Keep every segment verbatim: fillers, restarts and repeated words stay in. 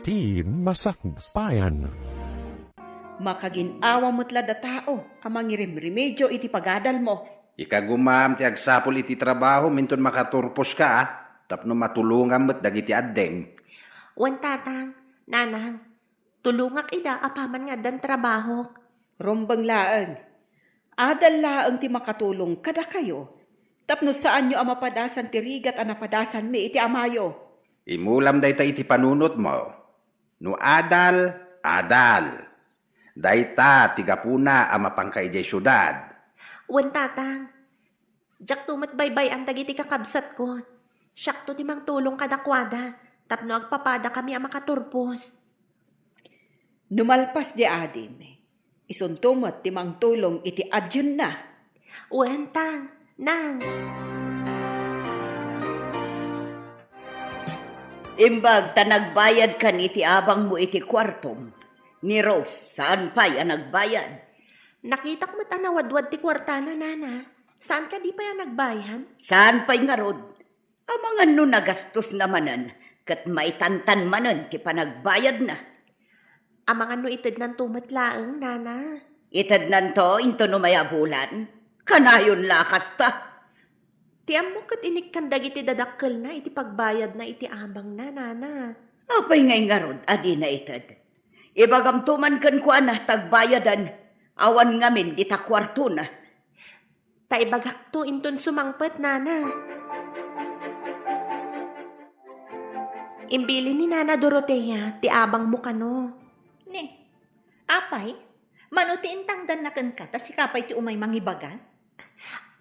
ti masakbayan. Makagin-awa met la da tao a mangirimremedio iti pagadalmo. Ikagumam ti agsapul iti trabahom inton makaturposka, a, tapno matulongam met dagiti addem. Wen, tatang, nanang, tulongak ida apaman nga addan trabahok. Rumbeng laeng. Adal laeng ti makatulong kadakayo, tapno saanyo a mapadasan ti rigat a napadasanmi iti amayo. Imulam dayta iti panunotmo. No adal, adal. Dayta ti gapuna a mapanka idiay siudad. Wen, tatang, diakto met baybay-an dagiti kakabsatko. Siakto ti mangtulong kadakuada tapno agpapadakami a makaturpos. No malpas di adim, isunto met ti mangtulong iti adienna. Wen, tang, nang. Imbag ta nagbayadkan iti abangmo iti kuartom. Ni Rose, saan pay a nagbayad? Nakitak met a nawadwad ti kuartana, nana. Saan kadi pay a nagbayad? Saan pay ngarud? Amangan no nagastosna manen, ket maitantan manen ti panagbayadna. Amangan no itednanto met laeng, nana. Itednanto inton umay a bulan? Kanayon la a kasta. Ti ammo ket inikkan dagiti dadakkelna iti pagbayadna iti abangna, nana. Apay ngay ngarud a dina ited? Ibagamto man kenkuana ta agbayadan, awan ngamin dita kuartona. Ta ibagakto inton sumangpet, nana. Imbilin ni Nana Dorotea ti abangmo kano. Ne, apay, mano ti intangdanna kenka, ta sika pay ti umay mangibaga?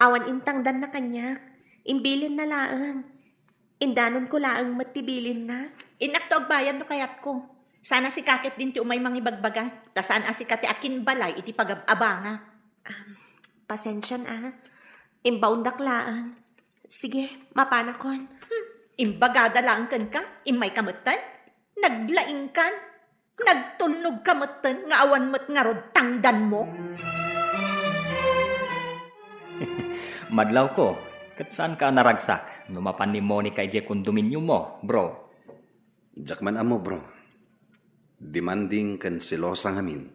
Awan intangdanna kaniak. Imbilinna laeng. Indanonko laeng met ti bilinna. Innakto agbayad no kayatko. Sana sika ketdin ti umay mangibagbaga, ta saan a sika ti akinbalay iti pagab-abangak. Um, pasensian, a. Imbaondak laeng. Sige, mapanakon. Hmm, imbagada laeng kenka, immayka metten? Naglaingkan? Nagtulnogka metten nga awan met ngarud tangdanmo? Madlawko, ket saanka a naragsak no mapan ni Monica idiay kondominiummo, bro? Diak man ammo, bro. Demanding ken selosa ngamin.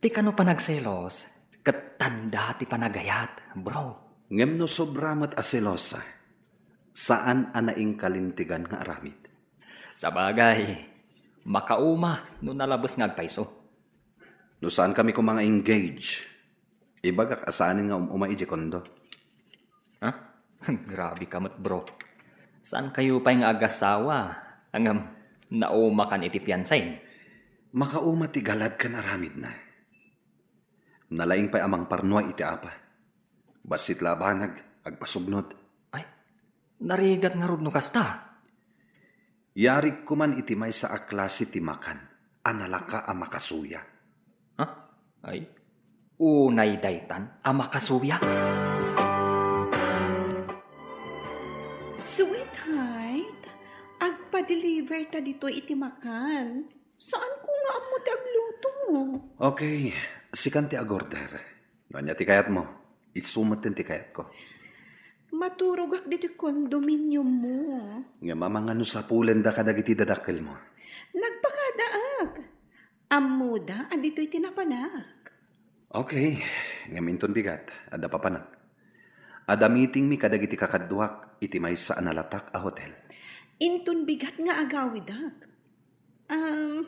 Ti kano panagselos, ket tanda ti panagayat, bro. Ngem no sobra met a selosa, saan a naingkalintegan nga aramid. Sabagay, makauma no nalabes nga agpayso. No saankami koma nga engage, ibagak a saanen nga um-uma idiay kondo. Ha? Grabe ka met, bro. Saankayo pay nga agasawa, ngem naumakan iti fiancé? Makauma ti galad ken aramidna. Nalaing pay a mangparnua iti apa. Bassit la a banag, agpasugnod. Ay, narigat ngarud no kasta. Yarig koman iti maysa a klase ti makan a nalaka a makasuya. Ha? Ay, unay daytan a makasuya? Sweetheart, agpa-deliver ta ditoy iti makan. Saanko nga ammo ti agluto. Okay, sikan ti agorder. No ania ti kayatmo, isu metten ti kayatko. Maturogak ditoy kondominiummo. Ngem amangan no sapulenda kadagiti dadakkelmo. Nagpakadaak. Ammoda a ditoy ti napanak. Okay, ngem inton bigat, adda papanak. Adda meetingmi kadagiti kakaduak iti maysa a nalatak a hotel. Inton bigat nga agawidak. Um,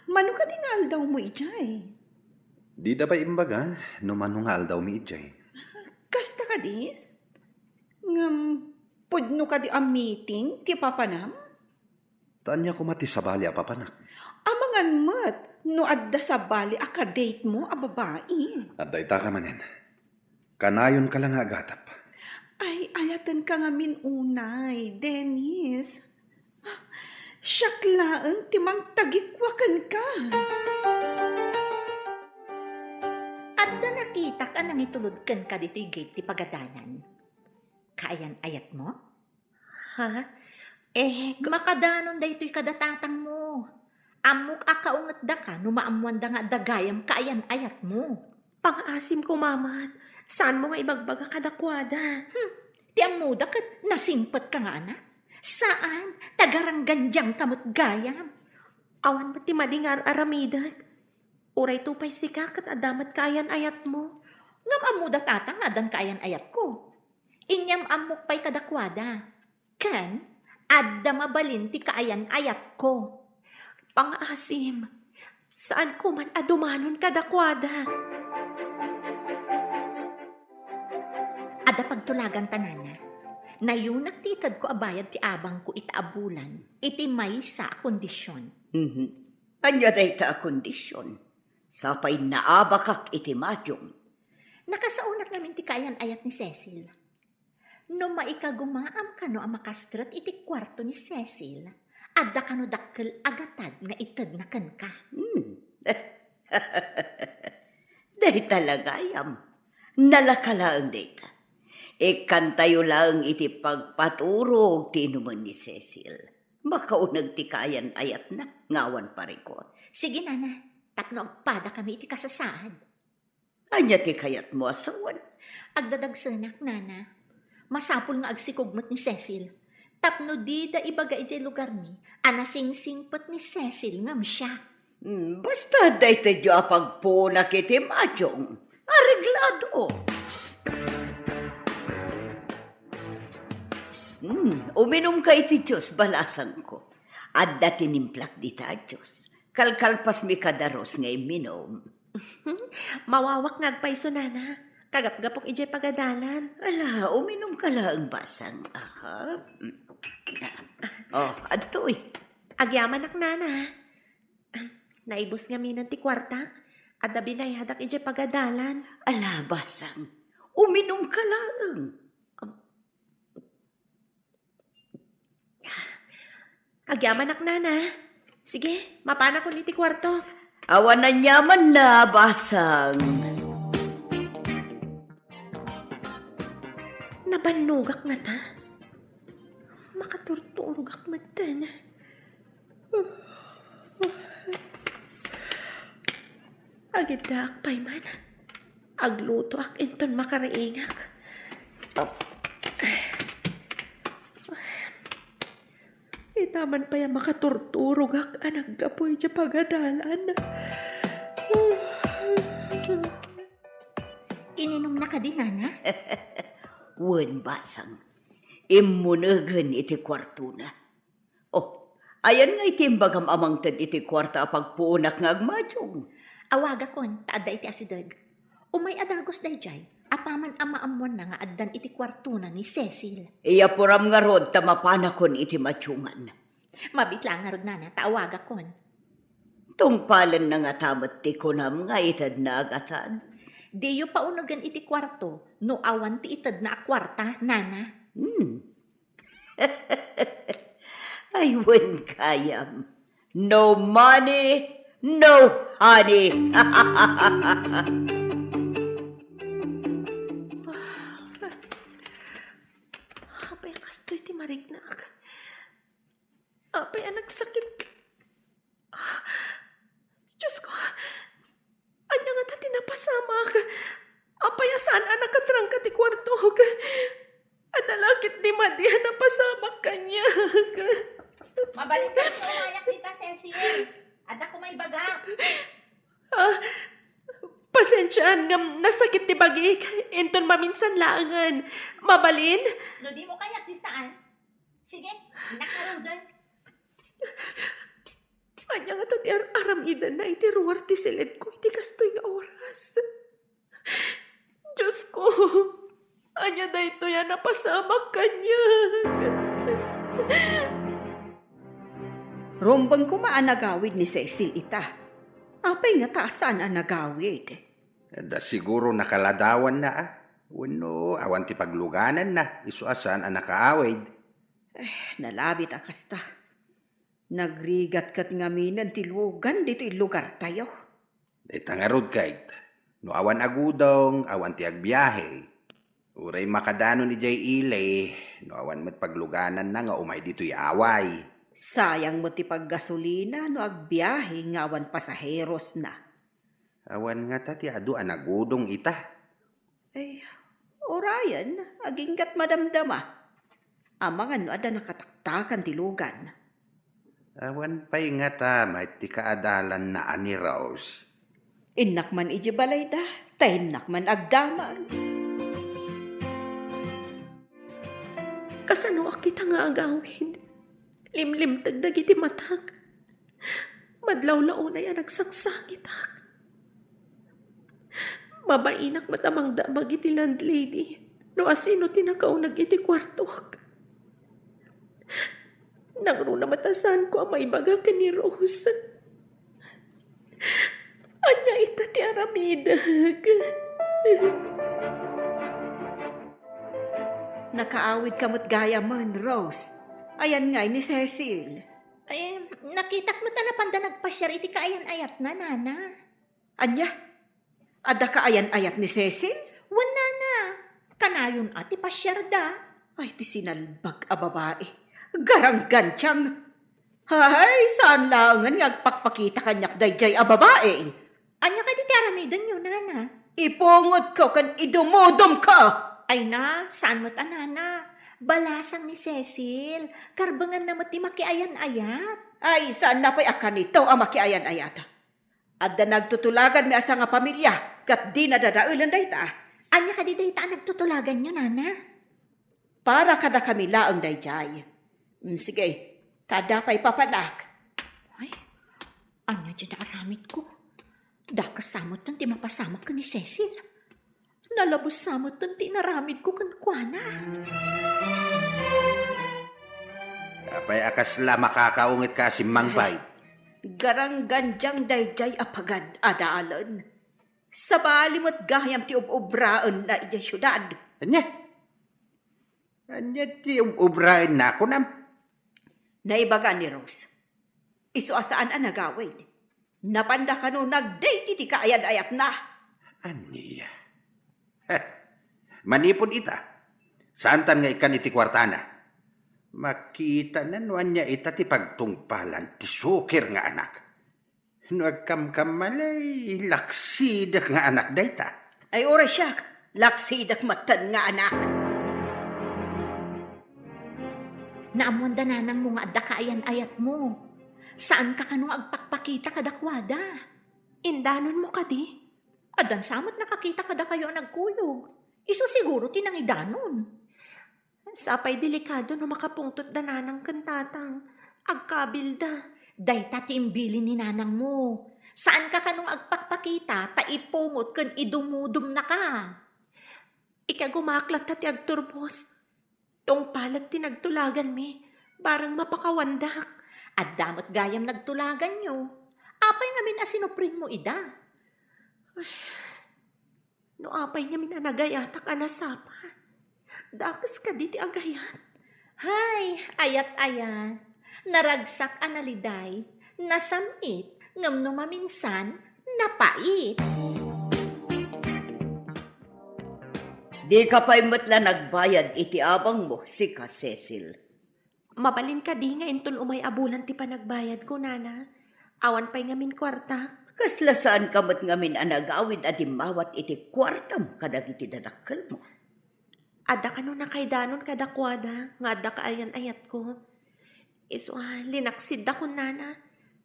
mano kadi nga aldawmo idiay? Dida pay imbaga no mano nga aldawmi idiay. Kasta kadi? Ngem, pudno kadi a meeting ti papanam? Ta ania koma ti sabali a papanak? Amangan met no adda sabali a kadatemo a babai. Adda ita ka manen. Kanayonka la nga agatep. Ay, ayatenka ngamin unay, Dennis. Siak laeng ti mangtagikua kenka. Adda nakitak a nangitulod kenka ditoy gate ti pagadanan. Kaayan-ayatmo? Ha? Eh, ka- Makadanon daytoy kada tatangmo. Ammok a kaungetdaka no maammoanda nga adda gayam kaayan-ayatmo. Pangaasim ko, Mamat. Saanmo nga ibagbaga kadakuada? Hmm. Ti ammoda ket nasingpetka nga anak? Saan, tagaranggandiangka met gayam. Awan met ti madi nga ar-aramidek. Uray to pay sika ket adda met kaayan-ayatmo. Ngem ammoda, tata, nga addan kaayan-ayatko. Inyam-ammok pay kadakuada. Ken adda mabalin ti kaayan-ayatko. Pangaasim, saanko man a dumanon kadakuada. Adda pagtulaganta, nana. Nayunak ti itedko a bayad ti abangko ita a bulan iti maysa a kondision. Mhm. Ania dayta a kondision? Sapay naabakak iti madiom. Nakasaonak ngamin ti kaayan-ayat ni Cecil. No maikagumaam kano a makastret iti kuarto ni Cecil, adda kano dakkel a gatad nga itedna kenka. Hmm. Dayta la gayam. Nalaka laeng dayta. Ikkantayo laeng iti pagpaturog ti inumen ni Cecil. Makauneg ti kaayan-ayatna nga awan parikut. Sige, nana, tapno agpadakami iti kasasaad. Ania ti kayatmo a sawen? Agdadagsenak, nana. Masapul nga agsikog met ni Cecil. Tapno dida ibaga idiay lugarmi a nasingsingpet ni Cecil ngem siak. Hmm, basta daytoy a pagpuonak iti madiom. Areglado. Hmm, uminumka iti juice, balasangko. Adda tinimplak dita a juice. Kalkalpasmi kadarus nga imminum. Mawawak nga agpayso, nana. Kagapgapok idiay pagadalan. Ala, uminumka laeng, basang. Aha. Oh, adtoy. Agyamanak, nana. Naibus ngamin ti kuartak. Adda binayadak idiay pagadalan. Ala, basang. Uminumka laeng. Agyamanak, nana. Sige, mapanakon iti kuarto. Awan aniamanna, basang. Nabannogak ngata. Makaturturogak metten. Agiddaak pay man. Aglutoak inton makariingak. Ita man pay a makaturturogak a naggapu iti pagadalan. Ininumna kadi, nana? Wen, basang. Immunegen iti kuartona. Oh, ayan nga iti imbagam a mangted iti kuarta a pagpuonak nga agmadiom? Awagakon, ta adda iti asideg. Umay a dagus daydiay, apaman a maammoanna nga addan iti kuartona ni Cecil. Iyapuram ngarud ta mapanakon iti madiongan. Mabiit laeng ngarud, nana, ta awagakon. Tungpalenna ngata met ti kunam nga itedna a gatad? Diyo paunegen iti kuarto no awan ti itedna a kuarta, nana. Hmm. Ay, wen gayam. No money, no honey. Apay a kastoy ti mariknak? Apay a nagsakit? Ah, Diyos ko, ania ngata ti napasamak? Apay a saan a nakatrangka ti kuartok? Adda la ketdi madi a napasamak kaniak. Mabalin ka, awayak dita, Cecil. Adda koma ibagak. Ah, pasensiaan ngem nasakit ti bagik. Inton maminsan laengen. Mabalin? No dimo kayat ti saan. Sige, innak ngaruden. Ania ngata ti ar-aramidenna iti ruar ti siledko iti kastoy nga oras? Diyos ko, ania daytoy a napasamak kaniak? Rumbeng koma a nagawid ni Cecil ita. Apay ngata a saan a nagawid? Adda siguro nakaladawanna, a. Wenno awan ti paglugananna, isu a saan a nakaawid. Eh, nalabit a kasta. Nagrigat ket ngaminen ti lugan ditoy lugartayo. Dayta ngarud ket, no awan agudong, awan ti agbiahe. Uray makadanon idiay ili, no awan met paglugananna nga umay ditoy away. Sayang met ti paggasolina no agbiahe nga awan pasaherosna. Awan ngata ti adu a nagudong ita. Ay, urayen, aginggat madamdama. Amangan no adda nakataktakan ti lugan. Awan pay ngata met ti kaadalanna a ni Rose. Innak man idiay balayda, ta innak man agdamag. Kasanoak ita nga agawid? Limlimteg dagiti matak. Madlawlawnay a nagsaksakitak. Mabainak met a mangdamag iti landlady no asino ti nakauneg iti kuartok. Nangruna met a saanko a maibaga ken ni Rose. Ania ita ti aramidek? Nakaawidka met gayamen, Rose. Ayan ngay ni Cecil? Ay, nakitak met a napanda nagpasiar iti kaayan-ayatna, Nana. Ania? Adda kaayan-ayat ni Cecil? Wen, Nana. Kanayon a ti pasiarda. Ay, ti sinalbag a babai. Garanggantiang. Hay, saan laengen nga agpakpakita kaniak daydiay a babai? Ania kadi ti aramidenyo, Nana? Ipungotko ken idumudumko. Ay na, saan met a, Nana. Balasang ni Cecil. Karbenganna met ti makiayan-ayat. Ay, saanna pay a kanito a makiayan-ayat? Adda nagtutulaganmi a sangapamilia, ket dina dadaelen dayta. Ania kadi dayta a nagtutulaganyo, Nana? Para kadakami laeng daydiay. Mm, sige, ta adda pay papanak. Ay, ania ti naaramidko? Dakes sa metten ti mapasamak ken ni Cecil. Nalabosa metten ti inaramidko kenkuana. Apay a kasla makakaungetka a simmangbay? Ay, garanggantiang daydiay a pagad-adalan. Sabali met gayam ti ub-ubraenna idiay siudad. Ania? Ania ti ub-ubraenna, kunam? Naibaga ni Rose. Isu a saan a nagawid. Napanda kano nagdate iti kaayan-ayatna. Ania? Heh, manipud ita, saantan nga ikkan iti kuartana. Makitana no ania ita ti pagtungpalan ti sukir nga anak. No agkamkammalay, laksidek nga anak dayta. Ay, uray siak, laksidek metten nga anak. Naammoanda nanangmo nga adda kaayan-ayatmo. Saanka kano nga agpakpakita kadakuada? Indanonmo kadi? Addan sa met nakakita kadakayo a nagkuyog. Isu siguro ti nangidanon. Sapay delikado no makapungtot da nanang ken tatang. Agkabilda. Dayta ti imbilin ni nanangmo. Saanka kano nga agpakpakita ta ipungot ken idumudumnaka. Ikagumaak latta ti agturbos. Tungpalek ti nagtulaganmi, barang mapakawandak. Adda met gayam nagtulaganyo. Apay ngamin a sinuprinmo ida? Ay, no apay ngamin a nagayatak a nasapa, dakes kadi ti agayat. Hay, ayat-ayat. Naragsak a naliday, nasam-it, ngem no maminsan, napait. Dika pay met la nagbayad iti abangmo, sika, Cecil. Mabalin kadi nga inton umay a bulan ti panagbayadko, Nana? Awan pay ngamin kuarta. Kasla saanka met ngamin a nagawid a dimmawat iti kuartam kadagiti dadakkelmo? Adda kano nakaidanon kadakuada nga adda kaayan-ayatko. Isu a, linaksidda kun nana.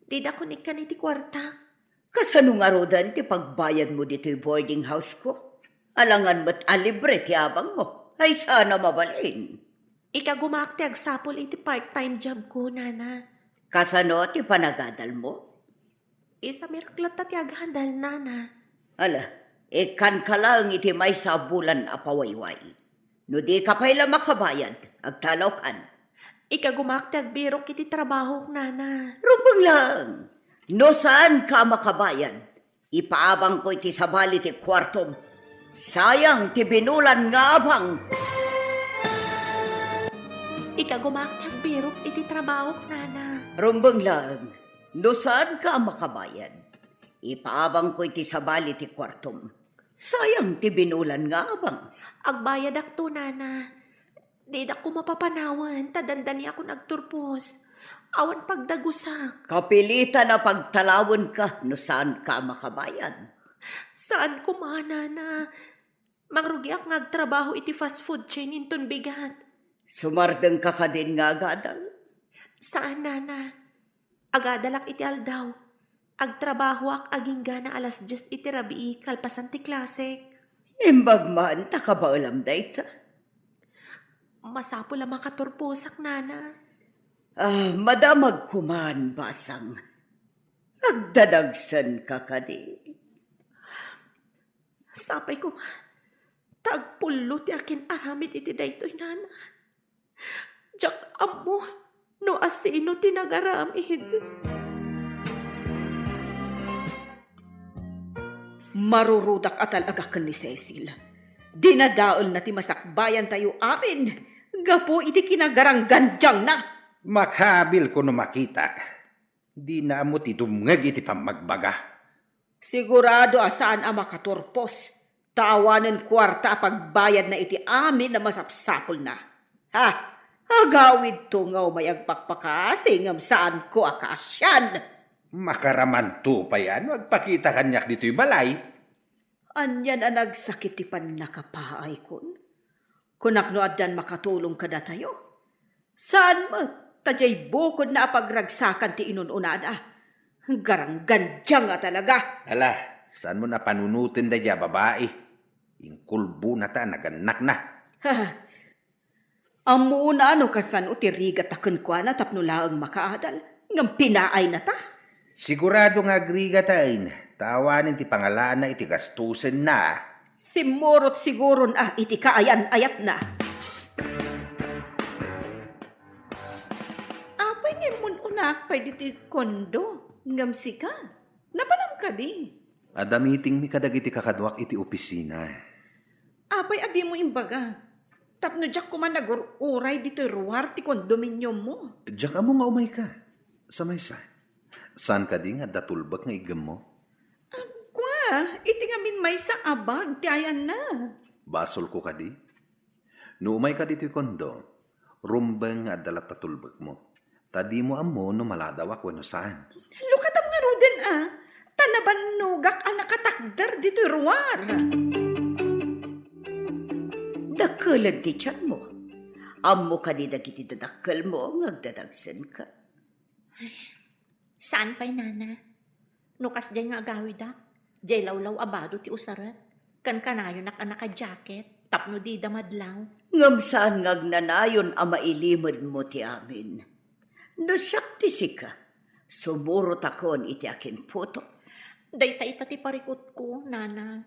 Didakon ikkan iti kuarta. Kasano ngaruden ti pagbayadmo ditoy boarding house ko? Alangan met a libre ti abangmo. Ay, saan a mabalin. Ikagumaak ti agsapul iti part-time job ko, Nana. Kasano ti panagadalmo? Isu a mirek latta ti aghadal, Nana. Ala, ikkanka laeng iti maysa a bulan a pawayway. No dika pay la makabayad, agtalawkan. Ikagumaak ti agbirok iti trabahok, Nana. Rumbeng laeng. No saanka a makabayad, ipaabangko iti sabali ti kuartom. Sayang ti binulan nga abang. Ikagumaak ti agbirok iti trabahok, Nana. Rumbeng laeng. No saanka a makabayad, ipaabangko iti sabali ti kuartom. Sayang ti binulan nga abang. Agbayadakto, Nana. Didakto mapapanawen ta dandaniakon agturpos. Awan pagdagusak. Kapilitan a pagtalawenka no saanka a makabayad. Saan koma, Nana. Mangrugiak nga agtrabaho iti fast food chain inton bigat. Sumardengka kadin nga agadal? Saan, Nana. Agadalak iti aldaw. Agtrabahoak aginggana alas dies iti rabii kalpasan ti klasek. Imbag man ta kabaelam dayta. Masapul a makaturposak, nana. Ah, madamag koman, basang. Agdadagsenka kadi? Sapay koma, ta agpullo ti akin-aramid iti daytoy, nana. Diak ammo no asino ti nagaramid. Marurudak a talaga ken ni Cecil. Dinadaelna ti masakbayantayo amin gapu iti kinagaranggandiangna. Makaabilko no makitak. Dina ammo ti dumngeg iti pammagbaga. Sigurado a saan a makaturpos, ta awanen kuarta a pagbayadna iti amin a masapsapulna. Ha? Agawidto nga umay agpakpakasi ngem saanko a kaasian. Makaramanto pay a no agpakita kaniak ditoy balay. Anian a nagsakit ti pannakapaaykon. Kunak no addan makatulong kadatayo. Saan met, ta diay bukodna a pagragsakan ti inun-unana. Garanggandiang a talaga. Ala, saanmo a panunoten daydiay a babai. Inkulbona ta a nagannakna. Ha, ammo no kasano ti rigata kenkuana tapno laeng makaadal, ngem pinaayna ta. Sigurado nga agrigataen, ta awanen ti pangalaanna iti gastusenna. Simmurot siguron a iti kaayan-ayatna. Apay nga immun-unaak pay ditoy kondo, ngem sika? Napanam kadi? Adda meetingmi kadagiti kakaduak iti opisina. Apay a dimo imbaga? Tapno diak koma nagur-uray ditoy ruar ti kondominiummo. Diak ammo nga umayka. Sa maysa, saan kadi nga adda tulbek nga iggemmo? Kua, iti ngamin maysa a bag ti ayanna. Basolko kadi? No umayka ditoy kondo, rumbeng nga adda latta tulbekmo. Ta dimo ammo no maladawak wenno saan. Lukatam ngaruden a, ta nabannogak a nakatakder ditoy ruar. Dakkelen ti tianmo. Ammo kadi dagiti dadakkelmo nga agdadagsenka. Saan pay, nana. No kasdiay nga agawidak, diay lawlaw a bado ti usarek, ken kanayonak a naka-jacket tapno dida madlaw. Ngem saan nga agnanayon a mailimedmo ti amin. No siak ti sika, sumurotakon iti akinputok. Dayta ita ti parikutko, nana.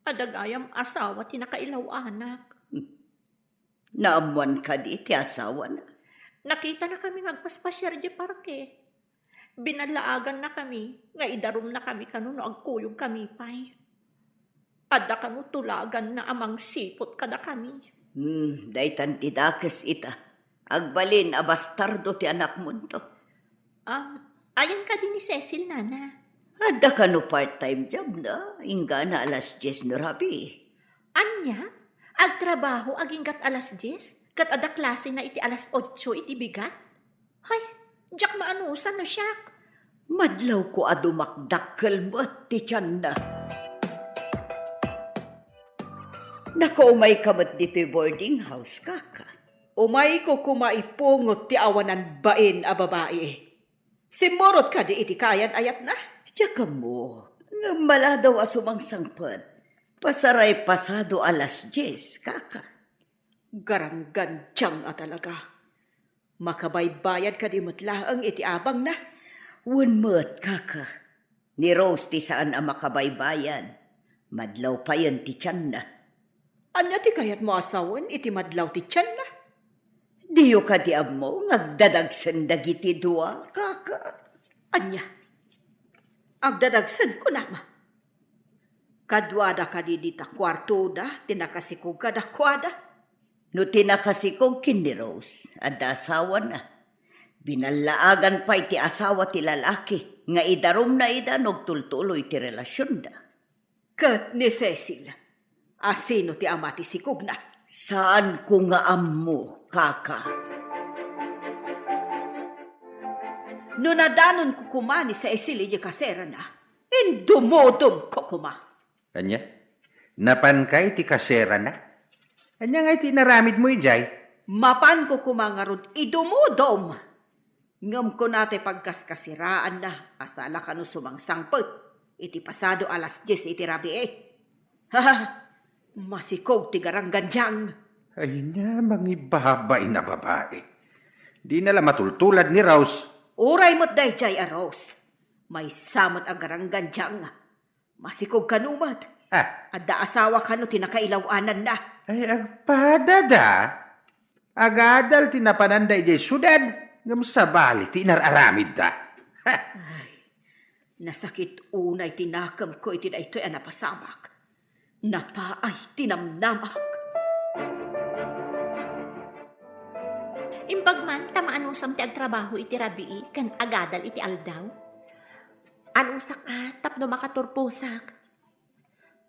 Adda gayam asawa ti nakailaw-anak. Naammoan kadi ti asawana? Nakitanakami nga agpaspasiar idiay parke. Binallaagannakami nga idarumnakami kano no agkuyogkami pay. Adda kano tulaganna a mangsiput kadakami. Hmm, daytan ti dakes ita. Agbalin a bastardo ti anakmonto. Ah, ayan kadi ni Cecil, nana? Adda kano part-time jobna, inggana alas dies no rabii. Ania? Agtrabaho aginggat alas dies, ket adda klasena iti alas otso iti bigat? Hay, diak maanusan no siak. Madlawko a dumakdakkel met ti tianna. Nakaumayka met ditoy boarding house, kaka. Umayko koma ipungot ti awanan bain a babai. Simmurot kadi iti kaayan-ayatna? Diak ammo, ngem maladaw a sumangsangpet. Pasaray pasado alas dies, kaka. Garanggandiang a talaga. Makabaybayad kadi met laeng iti abangna? Wen met, kaka. Ni Rose ti saan a makabaybayad. Madlaw payen ti tianna. Ania ti kayatmo a sawen iti madlaw ti tianna? Diyo kadi ammo nga agdadagsen dagiti dua, kaka? Ania? Agdadagsen, kunam? Kaduada kadi dita kuartoda ti nakasikog kadakuada? No ti nakasikog ken ni Rose, adda asawana. Binallaagan pay ti asawa ti lalaki nga idarumna ida no agtultuloy ti relasionda. Ket ni Cecil, asino ti ama ti sikogna? Saanko nga ammo, kaka. No nadanonko koma ni Cecil idiay kaserana, indumudomko koma. Ania? Napanka iti kaserana? Ania nga iti inaramidmo idiay? Mapanko koma ngarud idumudom. Ngem kuna ti pagkaskasiraanna a sala kano sumangsangpet iti pasado alas dies iti rabii. Ha! Masikog ti garanggandiang. Ay na, mangibabain a babai. Dina la matultulad ni Rose. Uray met daydiay a Rose. Maysa met a garanggandiang. Masikog kano met. Ah. Adda asawa kano ti nakailaw-ananna. Ay, agpadada. Agadal ti napananda idiay siudad, ngem sabali ti inar-aramidda. Ha! Ay, nasakit unay ti nakemko iti daytoy a napasamak. Napaay ti namnamak. Imbag man ta maanusam ti agtrabaho iti rabii ken agadal iti aldaw. Anusak a tapno makaturposak.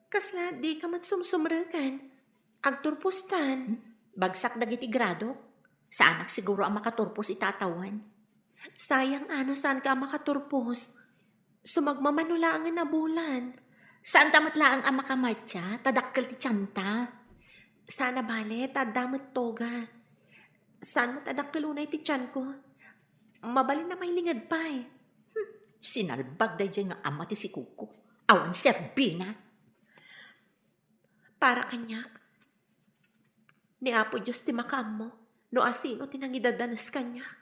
Kasla dika met sumsumreken. Agturpostan. Bagsak dagiti gradok. Saanak siguro a makaturpos ita a tawen. Sayang a no saanka a makaturpos. Sumagmamano laengen a bulan. Saanta met laeng a makamartsa, ta dakkel ti tianta. Saan a bale, ta adda met toga. Saan met a dakkel unay ti tianko. Mabalin a mailinged pay. Hmm, sinalbag daydiay nga ama ti sikogko. Awan serbina. Para kaniak, ni Apo Dios ti makaammo no asino ti nangidadanes kaniak.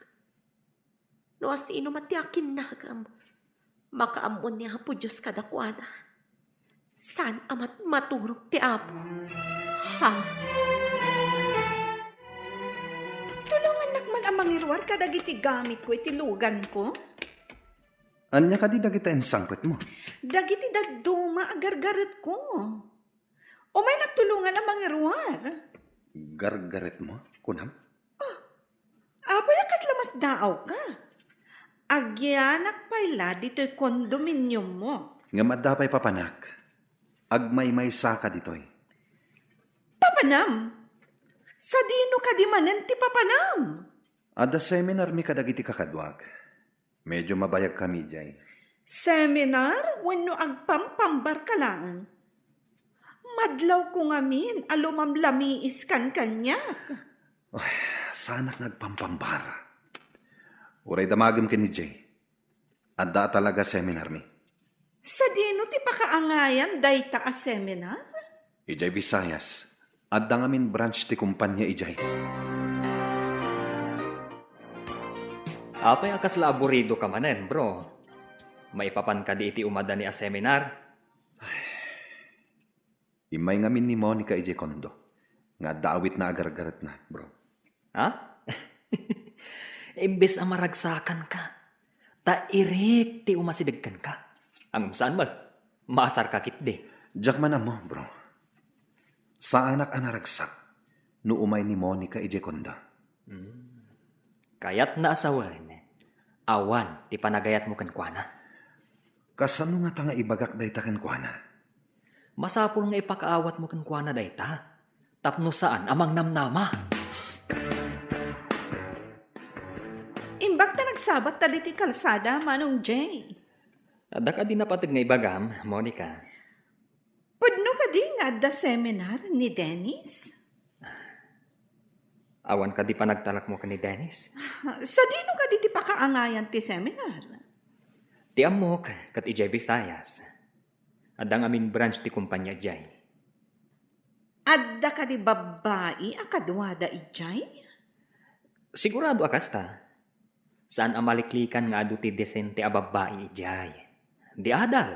No asino met ti akinnakam, makaammo ni Apo Dios kadakuada. Saan a mat-, maturog ti Apo? Ha? Tulongannak man a mangiruar kadagiti gamitko iti luganko. Ania kadi dagiti insangpetmo? Dagiti dadduma a gargaretko. Umaynak tulongan a mangiruar. Gargaretmo, kunam? Oh, apay a kasla masdaawka? Agyanak pay la ditoy kondominiummo. Ngem adda pay papanak. Agmaymaysaka ditoy. Papanam? Sadino kadi manen ti papanam? Adda seminarmi kadagiti kakaduak. Medio mabayagkami idiay. Seminar wenno agpampambarka laeng? Madlawko ngamin a lumamlamiiskan kaniak. Ay, saanak nga agpampambar. Uray damagem ken idiay. Adda a talaga seminarmi. Sadino ti pakaangayan dayta a seminar? Idiay Visayas, adda ngamin branch ti kumpania idiay. Apay a kasla aburidoka manen, bro? Maipapan kadi iti umadani a seminar? Immay ngamin ni Monica idiay kondo nga adda awitna a gargaretna, bro. Ha? Imbes a maragsakanka, ta irik ti umasideg kenka. Ngem saan met, maasarka ketdi. Diak man ammo, bro. Saanak a naragsak no umay ni Monica idiay kondo. Hmm. Kayatna a sawen, awan ti panagayatmo kenkuana. Kasano ngata nga ibagak dayta kenkuana? Masapul nga ipakaawatmo kenkuana dayta, tapno saan a mangnamnama. Imbag ta nagsabatta ditoy kalsada, Manong Jay. Adda kadi napateg nga ibagam, Monica? Pudno kadi nga adda seminar ni Dennis? Awan kadi panagtalekmo ken ni Dennis? Sadino kadi ti pakaangayan ti seminar? Ti ammok, ket idiay Visayas. Adda ngamin branch ti kumpania idiay. Adda kadi babbai a kaduada idiay? Sigurado a kasta. Saan a maliklikan nga adu ti disente a babbai idiay. Di adal.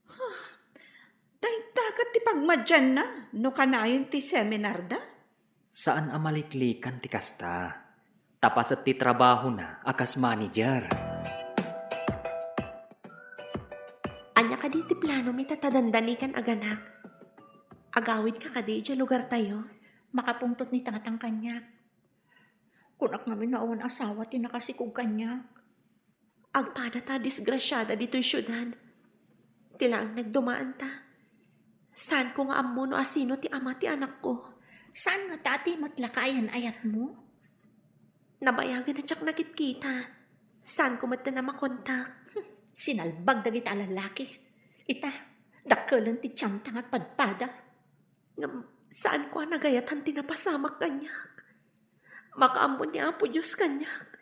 Huh. Dayta ket ti pagmadianna no kanayon ti seminarda? Saan a maliklikan ti kasta. Ta paset ti trabahona a kas manager. Ania kadi ti planomi ta dandani kan aganak? Agawidka kadi idiay lugartayo? Makapungtot ni Tatang kaniak. Kunak ngamin no awan asawa ti nakasikog kaniak. Agpada ta disgrasiada ditoy siudad. Ti laeng nagdumaanta. Saanko nga ammo no asino ti ama ti anakko. Saan ngata ti met la kayan-ayatmo? Nabayagen a diak nakitkita. Saanko met a makontak. Sinalbag dagita a lallaki. Ita, dakkelen ti tianta nga agpadpada. Ngem saanko a nagayatan ti napasamak kaniak. Makaammo ni Apo Dios kaniak.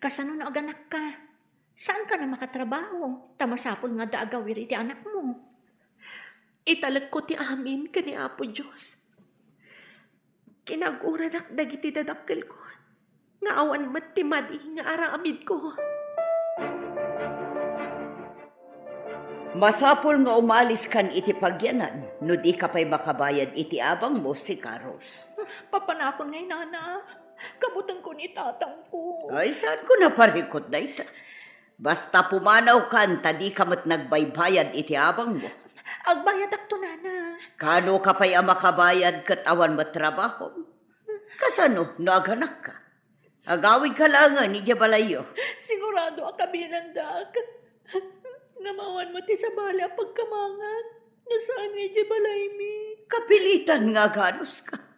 Kasano no aganakka? Saanka a makatrabaho, ta masapul nga adda agawir iti anakmo. Italekko ti amin ken ni Apo Dios. Kinaguradak dagiti dadakkelko, nga awan met ti madi nga aramidko. Masapul nga umaliskan iti pagyanan no dika pay makabayad iti abangmo, sika, Rose. Papanakon ngay, nana. Kabutenko ni tatangko. Ay, saanko a parikut dayta. Basta pumanawkan ta dika met nagbaybayad iti abangmo. Agbayadakto, nana. Kano ka pay a makabayad ket awan met trabahom? Kasano no aganakka? Agawidka laengen idiay balayyo. Sigurado a kabilandak. Ngem awan met ti sabali a pagkamangak no saan nga idiay balaymi. Kapilitan nga aganuska.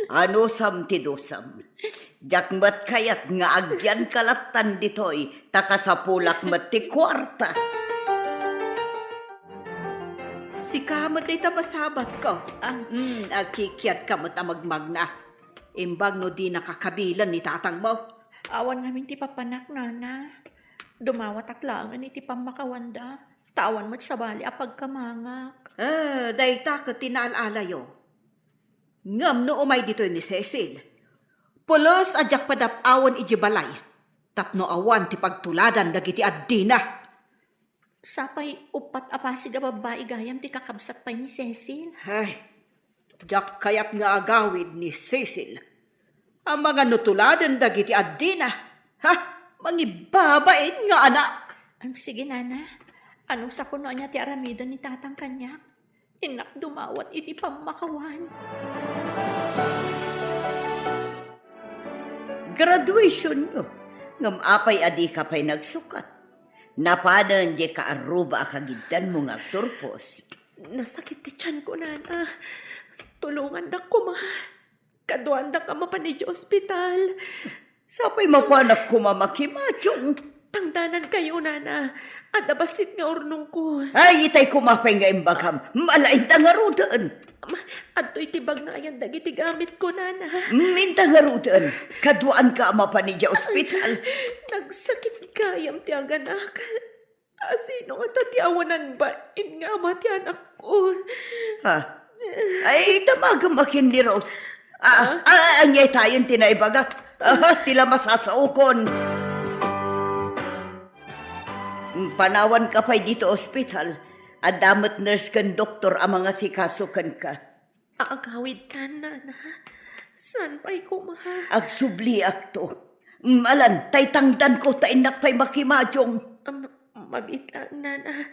Anusam ti dusam. Diak met kayat nga agyanka lattan ditoy, ta kasapulak met ti kuarta. Sika met dayta masabatko. Ah. Mm, agkikiatka met a magmagna. Imbag no dinaka kabilen ni tatangmo. Awan ngamin ti papanak, nana. Dumawatak laengen iti pammakawanda, ta awan met sabali a pagkamangak. Eh, dayta ket ti naal-alayo. Ngem no umay ditoy ni Cecil, pulos a diak padap-awen idiay balay tapno awan ti pagtuladan dagiti addina. Sapay uppat a pasig a babbai gayam ti kakabsat pay ni Cecil. Ay, diak kayat nga agawid ni Cecil. Amangan no tuladen dagiti addina. Ha? Mangibabain nga anak. Am, sige, nana. Anusakon no ania ti aramiden ni tatang kaniak. Innak dumawat iti pammakawan. Graduationyo. Ngem apay a dika pay nagsukat? Napanen diay kaarruba a kagiddanmo nga agturpos. Nasakit ti tianko, nana. Tulongannak koma. Kaduaandak a mapan idiay ospital. Sapay mapanak koma makimadiong. Tangdanankayo, nana. Adda bassit nga urnongko. Ay, itay koma pay nga imbagam. Mala, inta ngaruden. Ma-, adtoy ti bagnayan dagiti gamitko, nana. Mm, inta ngaruden. Kaduaanka a mapan idiay ospital. Nagsakit gayam ti aganak. Asino ngata ti awanan bain nga ama ti anakko? Ha? Ay, damagem a ken ni Rose. Ah, ah, ania tayon ti naibaga? Ah, ti la masasaokon. Panawanka pay ditoy ospital. Adda met nurse ken doktor a mangasikaso kenka. Agawidkan, nana. Saan pay koma? Agsubliakto. Malan, tay tangdanko ta innak pay makimadiong. Am, mabiit laeng, nana.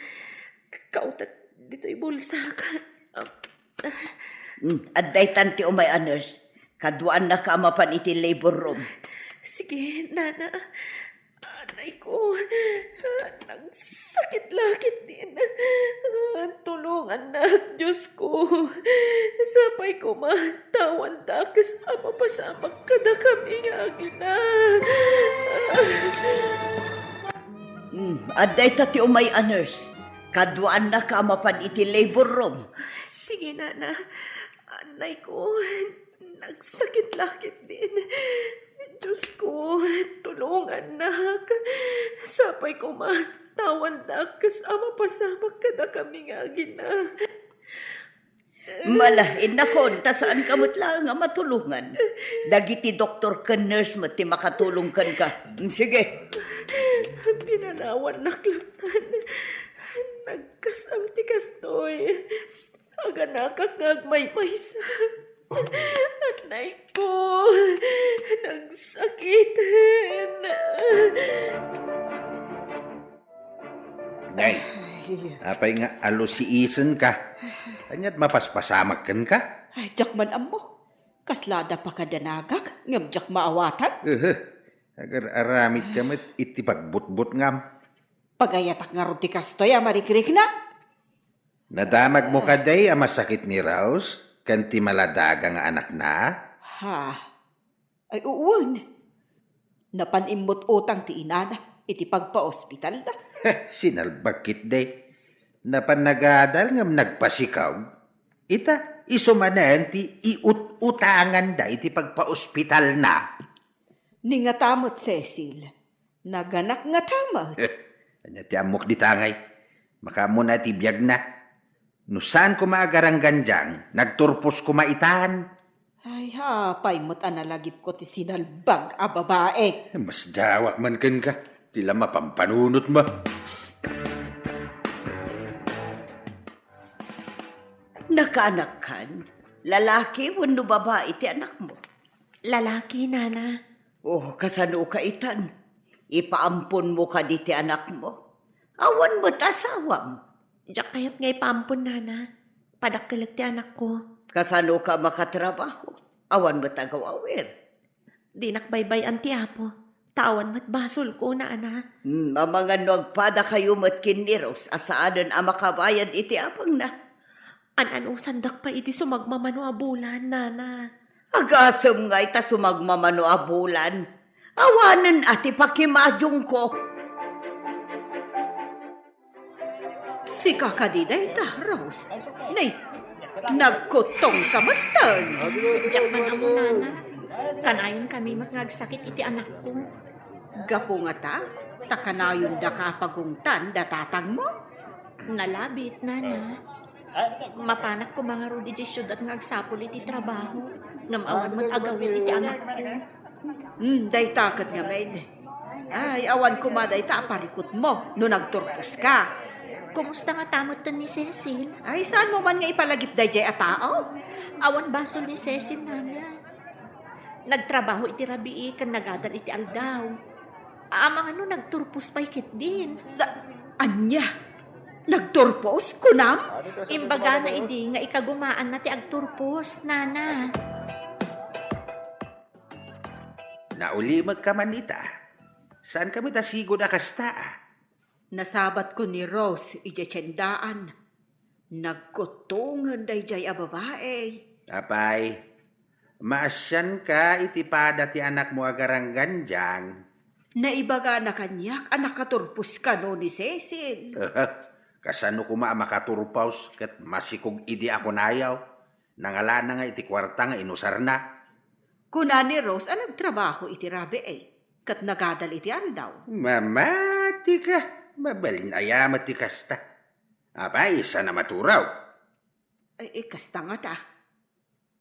Kautak ditoy bulsak. Am, Mm, adda itan ti umay a nurse. Kaduaannaka a mapan iti labor room. Sige, nana. Anay ko, nagsakit la ketdin. Tulongannak, Diosko. Sapay koma ta awan dakes a mapasamak kadakami nga agina. Mm, adda ita ti umay a nurse. Kaduaannaka a mapan iti labor room. Sige, nana. Anay ko. Nagsakit la ketdin. Diosko, tulongannak. Sapay koma ta awan dakes a mapasamak kadakami nga agina. Mala, innakon, ta saanka met laeng a matulongan. Dagiti doktor ken nurse met ti makatulong kenka. Sige. Pinanawannak lattan. Nagkasang ti kastoy. Aganakak nga agmaymaysa. Anay ko, nagsakiten. Nay, ay, apay nga alusiisenka? Ania't mapaspasamak kenka? Ay, diak man ammo. Kasla adda pakadanagak, ngem diak maawatan. Ehe, agar-aramidka met iti pagbutbutngam. Pagayatak ngarud ti kastoy a marikrikna. Nadamagmo kadi a masakit ni Rose ken ti maladaga nga anakna? Ha? Ay, uwan. Napan immut-utang ti inana iti pagpaospitalna. Sinalbag ketdi. Napan nagadal ngem nagpasikaw. Ita, isu manen ti iut-utanganda iti pagpaospitalna. Ni ngata met, Cecil. Naganak ngata met. Eh, ania ti ammok dita ngay? Makaammona ti biagna. No saan koma a garanggandiang, nagturpos koma itan. Ay, apay met a nalagipko ti sinalbag a babae. Masdawak man kenka, ti la mapampanunotmo. Nakaanakkan, lalaki wenno babae ti anakmo? Lalaki, nana. Oh, kasano ka itan? Ipaamponmo kadi ti anakmo? Awan met asawam. Diak kayat nga ipaampon, nana. Padakkelek ti anakko. Kasano ka makatrabaho? Awan met agaw-awir. Dinak baybay-an ti Apo, ta awan met basolko, nana. Hmm, amangan no agpadakayo met ken ni Rose a saanen a makabayad iti apangna. An-anusandak pay iti sumagmamano a bulan, nana. Agasem ngay ta sumagmamano a bulan. Awanen a ti pakimadionko. Sika kadi dayta, Rose? Nay, nagkuttongka metten. Diak man ammo, nana. Kanayonkami met nga agsakit iti anakko. Gapu ngata, ta kanayondaka a pagungtan da tatangmo? Nalabit, nana. Mapanak koma ngarud idiay siudad nga agsapul iti trabaho, ngem awan met agawid iti anakko. Hmm, dayta ket ngamin. Ay, awan koma dayta a parikutmo no nagturposka. Kumusta ngata metten ni Cecil? Ay, saanmo man nga ipalagip daydiay a tao? Awan basol ni Cecil, nana. Nagtrabaho iti rabii ken nagadal iti aldaw. Amangan no nagturpos pay ketdin. Da-, ania? Nagturpos, kunam? Imbagana idi nga ikagumaanna ti agturpos, nana. Naulimekka man ita. Saankami ta sigud a kasta, a? Nasabatko ni Rose idiay tiendaan. Nagkuttongen daydiay a babae. Apay, maasianka iti pada ti anakmo a garanggandiang. Naibagana kaniak a nakaturpos kano ni Cecil. Kasano koma a makaturpos ket masikog idi a kunayo? Nangalana nga iti kuarta nga inusarna. Kuna ni Rose a nagtrabaho iti rabii, ket nagadal iti aldaw. Mamatika, mabalin aya met ti kasta. Apay, saan a maturaw? Ay, eh, kasta ngata.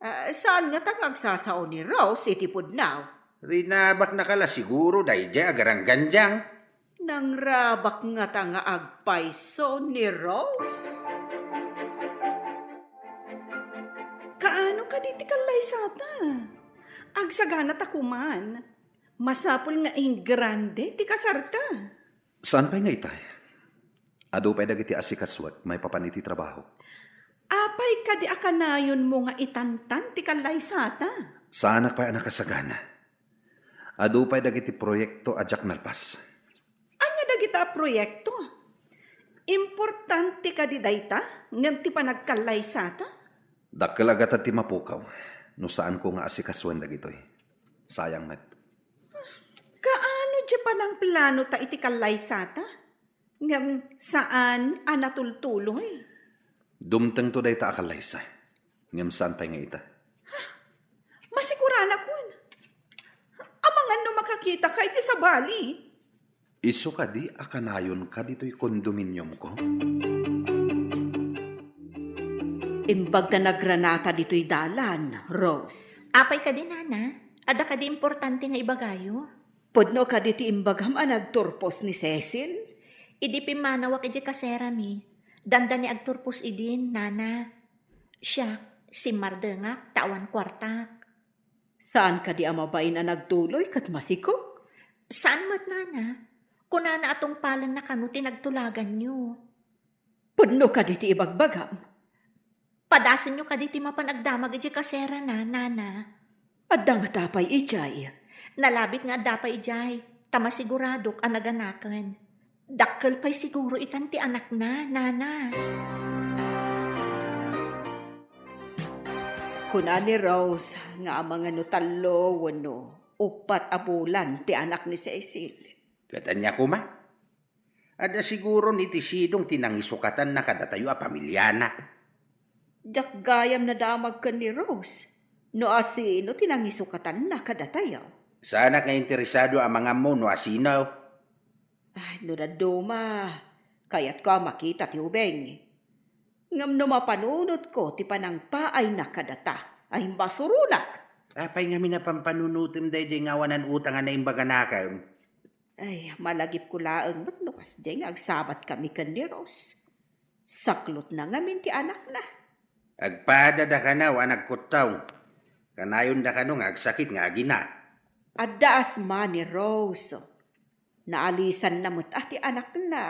Ah, saan ngata nga agsasao ni Rose iti pudno? Rinabaknaka la siguro daydiay a garanggandiang. Nangrabak ngata nga agpayso ni Rose? Kaano kadi ti kallaysata? Agsaganata koman. Masapul nga ingrande ti kasarta. Saan pay nga itay? Adu pay dagiti asikasuek maipapan iti trabahok. Apay kadi a kanayonmo nga itantan ti kallaysata? Saanak pay a nakasagana. Adu pay dagiti proyekto a diak nalpas. Ania dagita a proyekto? Importante kadi dayta ngem ti panagkallaysata? Dakkel a gatad ti mapukaw no saanko nga asikasuen dagitoy. Sayang met. Kaano diay panangplanota iti kallaysata? Ngem saan a natultuloy? Dumtengto dayta a kallaysa, ngem saan pay nga ita. Masiguranakon. Amangan no makakitaka iti sabali. Isu kadi a kanayonka ditoy kondominiumko? Imbag ta nagranata ditoy dalan, Rose. Apay kadi, nana? Adda kadi importante nga ibagayo? Pudno kadi ti imbagam a nagturpos ni Cecil? Idi pimmanawak idiay kaserami, dandani agturpos idin, nana. Siak, simmardengak ta awan kuartak. Saan kadi a mabain a nagtuloy ket masikog? Saan met, nana. Kunana a tungpalenna kano ti nagtulaganyo. Pudno kadi ti ibagbagam? Padasenyo kadi ti mapan agdamag idiay kaserana, nana. Adda ngata pay idiay? Nalabit nga adda pay idiay, ta masiguradok a naganaken. Dakkel pay siguro itan ti anakna, nana. Kuna ni Rose nga amangan no tallo wenno uppat a bulan ti anak ni Cecil. Ket ania koma? Adda siguron iti sidong ti nangisukatanna kadatayo a pamiliana. Diak gayam nadamag ken ni Rose no asino ti nangisukatanna kadatayo. Saanak nga interesado a mangammo no asino. Ay, no dadduma, kayatko a makita ti ubing. Ngem no mapanunotko ti panangpaayna kadata, ay, masuronak. Apay ngamin a pampanunotem daydiay nga awanan utang a naimbaganakem? Ay, malagipko laeng met no kasdiay nga agsabatkami ken ni Rose. Saklotna ngamin ti anakna. Agpadada kano a nagkuttaw. Kanayonda kano nga agsakit nga agina. Adda asma ni Rose. Naalisanna met a ti anakna.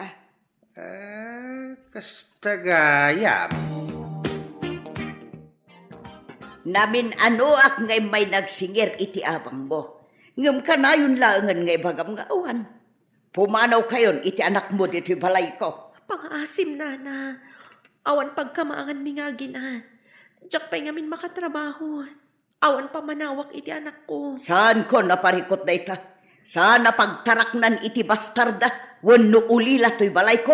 Ah, kasta gayam. Namin-anoak nga immay nagsingir iti abangmo. Ngem kanayon laengen nga ibagam nga awan. Pumanawkayon iti anakmo ditoy balayko. Pangaasim, Nana. Awan pagkamaanganmi nga agina. Diak pay ngamin makatrabaho. Awan pammanawak iti anakko. Saanko a parikut dayta. Saan a pagtaraknan iti bastarda wenno ulila toy balayko.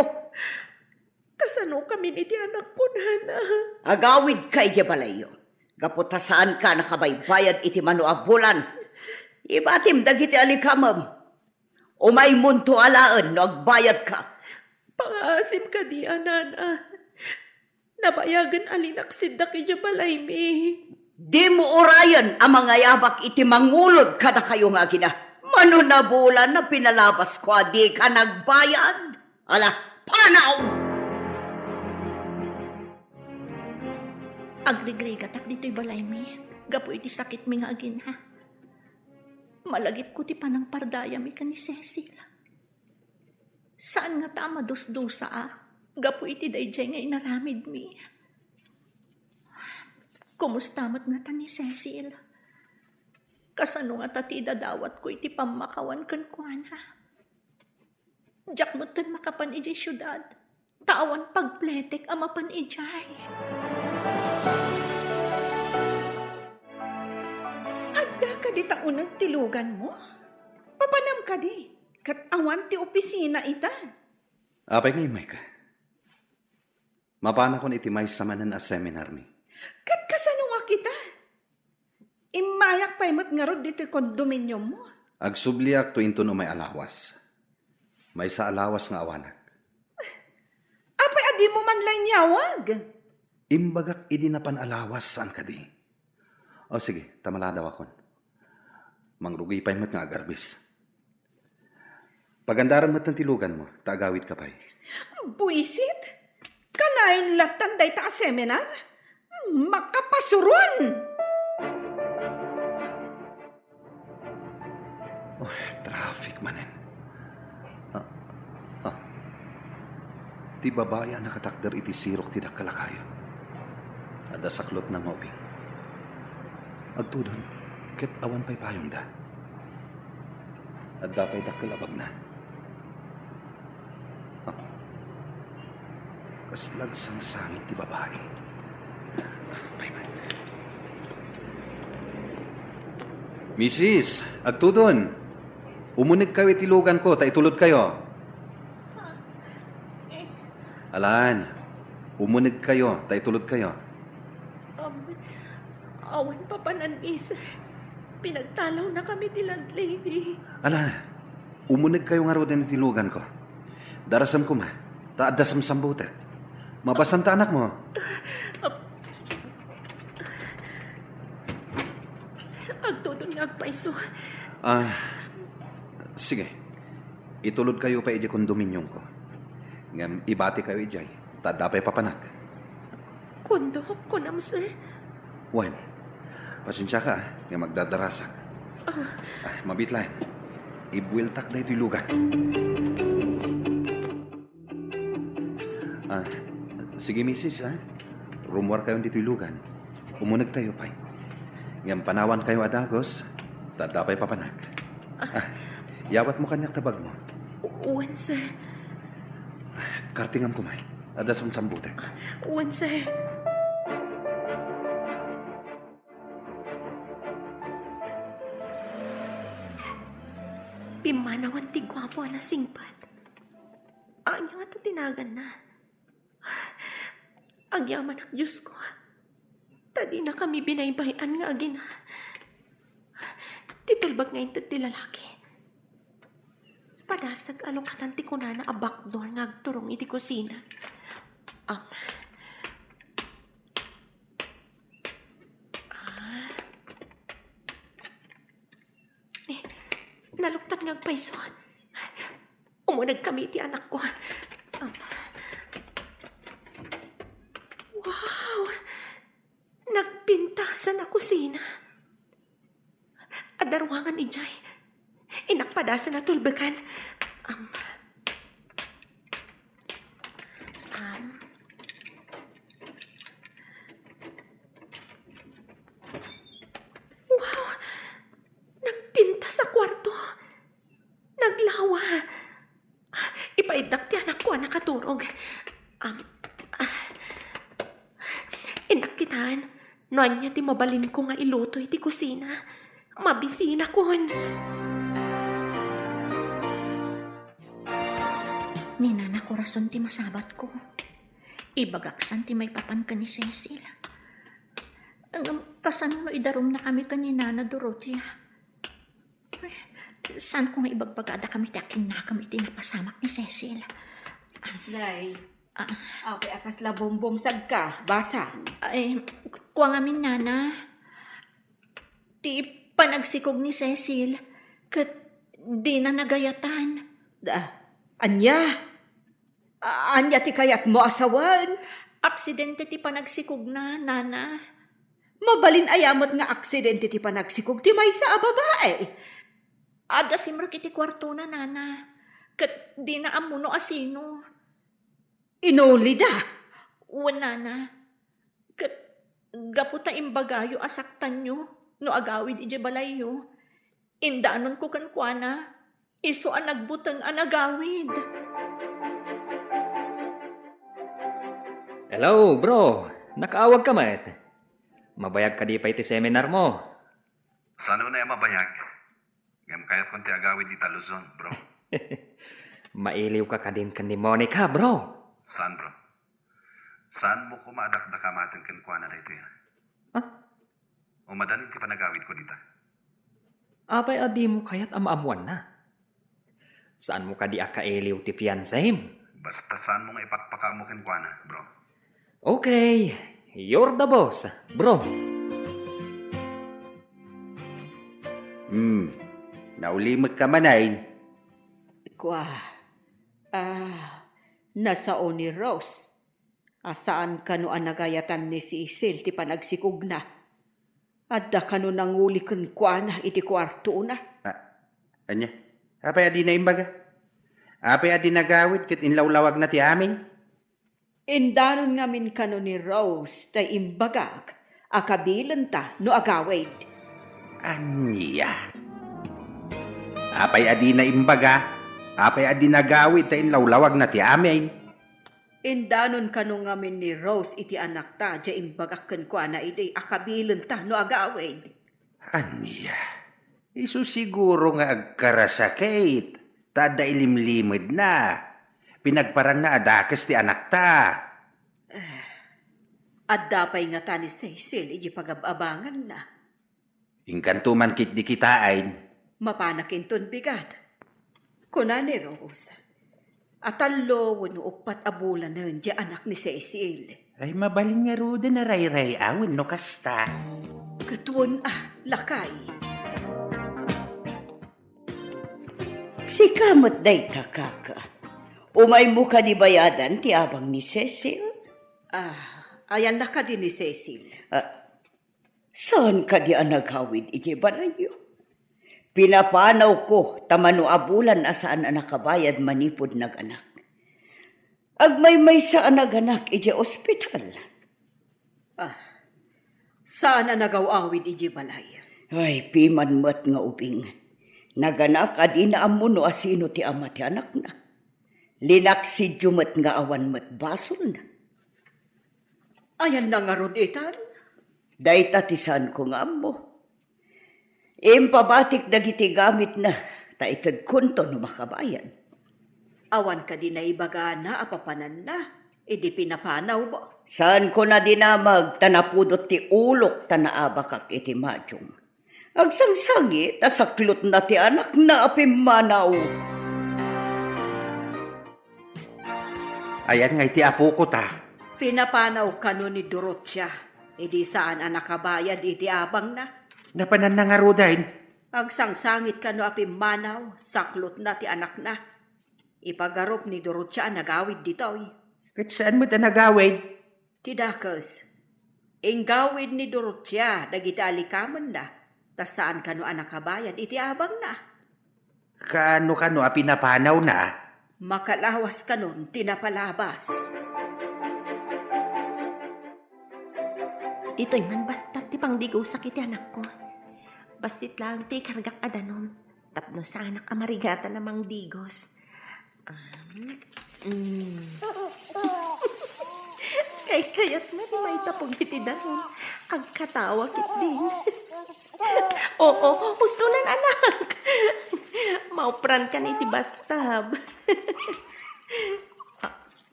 Kasanokamin iti anakko, Nana? Agawidka idiay balayyo. Gapu ta saanka a nakabaybayad iti mano a bulan. Ibatim dagiti alikamem. Umaymonto alaen no agbayadka. Pangaasim kadi a, Nana. Nabayagen a linaksiddak idiay balaymi. Dimo urayen a mangayabak iti mangulod kadakayo nga agina. Mano a bulan a pinalabasko a dika nagbayad? Ala, panaw! Agrigrigatak ditoy balaymi gapu iti sakitmi nga agina. Malagipko ti panangpardayami ken ni Cecil. Saan ngata a madusdusaak gapu iti daydiay nga inaramidmi. Kumusta met ngata ni Cecil? Kasano ngata ti idadawatko iti pammakawan kenkuana? Diak metten makapan idiay siudad, ta awan pagpletek a mapan idiay. Adda kadi ta uneg ti luganmo? Papanam kadi, ket awan ti opisina ita. Apay nga immayka? Mapanakon iti maysa manen a seminarmi. Ket kasano nga kita? Immayak pay met ngarud ditoy kondominiummo. Agsubliak to inton umay a lawas. Maysa a lawas nga awanak. Apay a dimo man la inyawag? Imbagak idi napan a lawas, saan kadi? O sige, ta maladawakon. Mangrugi pay met nga agarbis. Pagandaram metten ti luganmo, ta agawidka pay. Buisit! Kanayon lattan dayta a seminar? Makapasuron! Oh, traffic manen. Ah, ah. Ti babai a nakatakder iti sirok ti dakkel a kayo. Adda saklotna nga ubing. Agtudon, ket awan pay payongda. Adda pay dakkel a bagna. Ah. Kasla agsangsangit ti babai. Payman. Misis, agtudon. Umunegkayo iti luganko ta itulodkayo. Alan, umunegkayo ta itulodkayo. Am, awan papanan, miss. Pinagtalawnakami ti landlady. Ala, umunegkayo ngaruden iti luganko. Darasem koma, ta adda samsambutek. Mabassan ta anakmo. Ap-, agtudon nga agpayso. Ah, sige. Itulodkayo pay idiay kondominiumko. Ngem ibatikayo idiay, ta adda pay papanak. Kondok, kunam, sir? Wen, pasensiaka, ah, nga magdadarasak. Ah. Ah, mabiit laeng. Ibueltak daytoy lugan. Ah, sige, misis, ah. Rummuarkayon ditoy lugan. Umunegtayo pay. Ngem panawankayo a dagus, ta adda pay papanak. Ah. Ah, yawatmo kaniak ta bagmo. Wen, sir. Ah, kartingam koma. Adda samsambutek. Wen, sir. Pimmanawan ti guapo a nasingpet. Ania ngata ti naganna? Agyamanak, Diosko, ta dinakami binaybay-an nga agina. Ti tulbek nga inted ti lalaki. Padasag a lukatan ti kunana a backdoor nga agturong iti kusina. Am. Ah. Eh, naluktan nga agpayso. Umunegkami iti anakko. Am. Wow! Nagpintasan a kusina. Adda ruangan idiay. Innak padasen a tulbekan. Am. Am. Wow! Nagpintas a kuarto. Naglawa. Ipaiddak ti anakko a nakaturog. Am, ah. Innak kitaan no ania ti mabalinko nga iluto iti kusina. Mabisinakon. Ni Nana Corazon ti masabatko. Ibagaksan ti maipapan ken ni Cecil. Ngem kasano no idarumnakami ken ni Nana Dorotea? Saanko nga ibagbagada kami ti akinnakam iti napasamak ni Cecil. Nay, Ah, apay a kasla bumbumsagka, basang? Ay, kua ngamin, Nana. Ti panagsikog ni Cecil, ket dina nagayatan. Da, ania? A-, ania ti kayatmo a sawen? Aksidente ti panagsikogna, Nana. Mabalin aya met nga aksidente ti panagsikog ti maysa a babae? Adda simrek iti kuartona, Nana. Ket dina ammo no asino. Inulida? Wen, Nana. Ket gapu ta imbagayo a saktanyo no agawid idiay balayyo, indanonko kenkuana, isu a nagbuteng a nagawid. Hello, bro. Nakaawagka met. Mabayag kadi pay ti seminarmo? Saan unay a mabayag? Ngem kayatkon ti agawid ita Luzon, bro. Mailiwka kadin ken ni Monica, bro? Saan, bro? Saanmo koma a dakdakamaten kenkuana daytoy, a? Ah? Umadanin ti panagawidko dita. Apay a dimo kayat a maammoanna? Saanmo kadi a kailiw ti fiancem? Basta saanmo nga ipakpakaammo kenkuana, bro. Okay, you're the boss, bro. Hmm, naulimekka manen. Kua, ah, nasao ni Rose a saan kano a nagayatan ni Cecil ti panagsikogna. Adda kano nanguli kenkuana iti kuartona? Ah, ania? Apay a dina imbaga? Apay a dina agawid ket inlawlawagna ti amin? Indanon ngamin kano ni Rose tay imbagak a kabilenta no agawid. Ania? Apay a dina imbaga? Apay a dina agawid ta inlawlawagna ti amin? Indanon kano ngamin ni Rose iti anakta, diay imbagak kenkuana idi a kabilenta no agawid. Ania? Isu siguro nga agkarasakit, ta adda ilimlimedna. Pinagparanna a dakes ti anakta. Eh, adda pay ngata ni Cecil iti pagab-abanganna. Inkanto man ketdi kitaen. Mapanak inton bigat. Kuna ni Rose, a tallo wenno uppat a bulanen diay anak ni Cecil. Ay, mabalin ngaruden a rayray-awen no kasta. Ket wen a, lakay. Sika met dayta, kaka. Umaymo kadi bayadan ti abang ni Cecil? Ah, ayanna kadi ni Cecil? Ah, saan kadi a nagawid idiay balayyo? Pinapanawko ta mano a bulan a saan a nakabayad manipud naganak. Agmaymaysa a naganak idiay ospital. Ah, saan a nagaw-awid idiay balay? Ay, piman met nga ubing. Naganak a dina ammo no asino ti ama ti anakna. Linaksidyo met nga awan met basolna. Ayanna ngarud itan? Dayta ti saanko nga ammo. Impabatik dagiti gamitna, ta itedkonto no makabayad. Awan kadi naibagana a papananna idi pinapanawmo? Saanko nadinamag ta napudot ti ulok ta naabakak iti madium. Agsangsangit a saklotna ti anakna a pimmanaw. Ayan nga iti apoko ta. Pinapanaw kano ni Dorotia, idi saan a nakabayad iti abangna. Napananna ngaruden. Agsangsangit kano a pimmanaw, saklotna ti anakna. Ipagarup ni Dorotia a nagawid ditoy. Ket saan met a nagawid? Ti dakes. Inggawid ni Dorotia dagiti alikamenna, ta saan kano a nakabayad iti abangna. Kaano kano a pinapanawna? Makalawas kanon ti napalabas. Ditoy man battak ti pangdigosak iti anakko. Bassit laeng ti ikargak a danum tapno saanak a marigatan a mangdigos. Um, mm. Kaykayatna ti maitapog iti danum. Agkatawa ketdin. Oo, hustonan, anak. Mauprankan iti bathtub. Ah,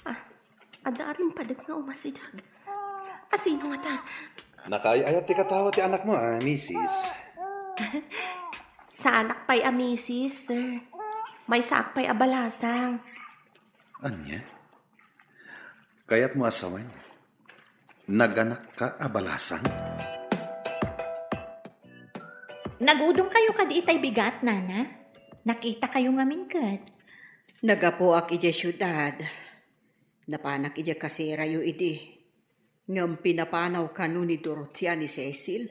ah, adda arimpadek nga umasideg. Asino ngata? Nakaay-ayat ti katawa ti anakmo, a misis. Saanak pay a misis, sir. Maysaak pay a balasang. Ania? Kayatmo a sawen? Naganakka a balasang? Nagudongkayo kadi itay bigat, nana? Nakitakayo ngamin ket. Naggapuak idiay siudad. Napanak idiay kaserayo idi. Ngem pinapanaw kano ni Dorotea ni Cecil,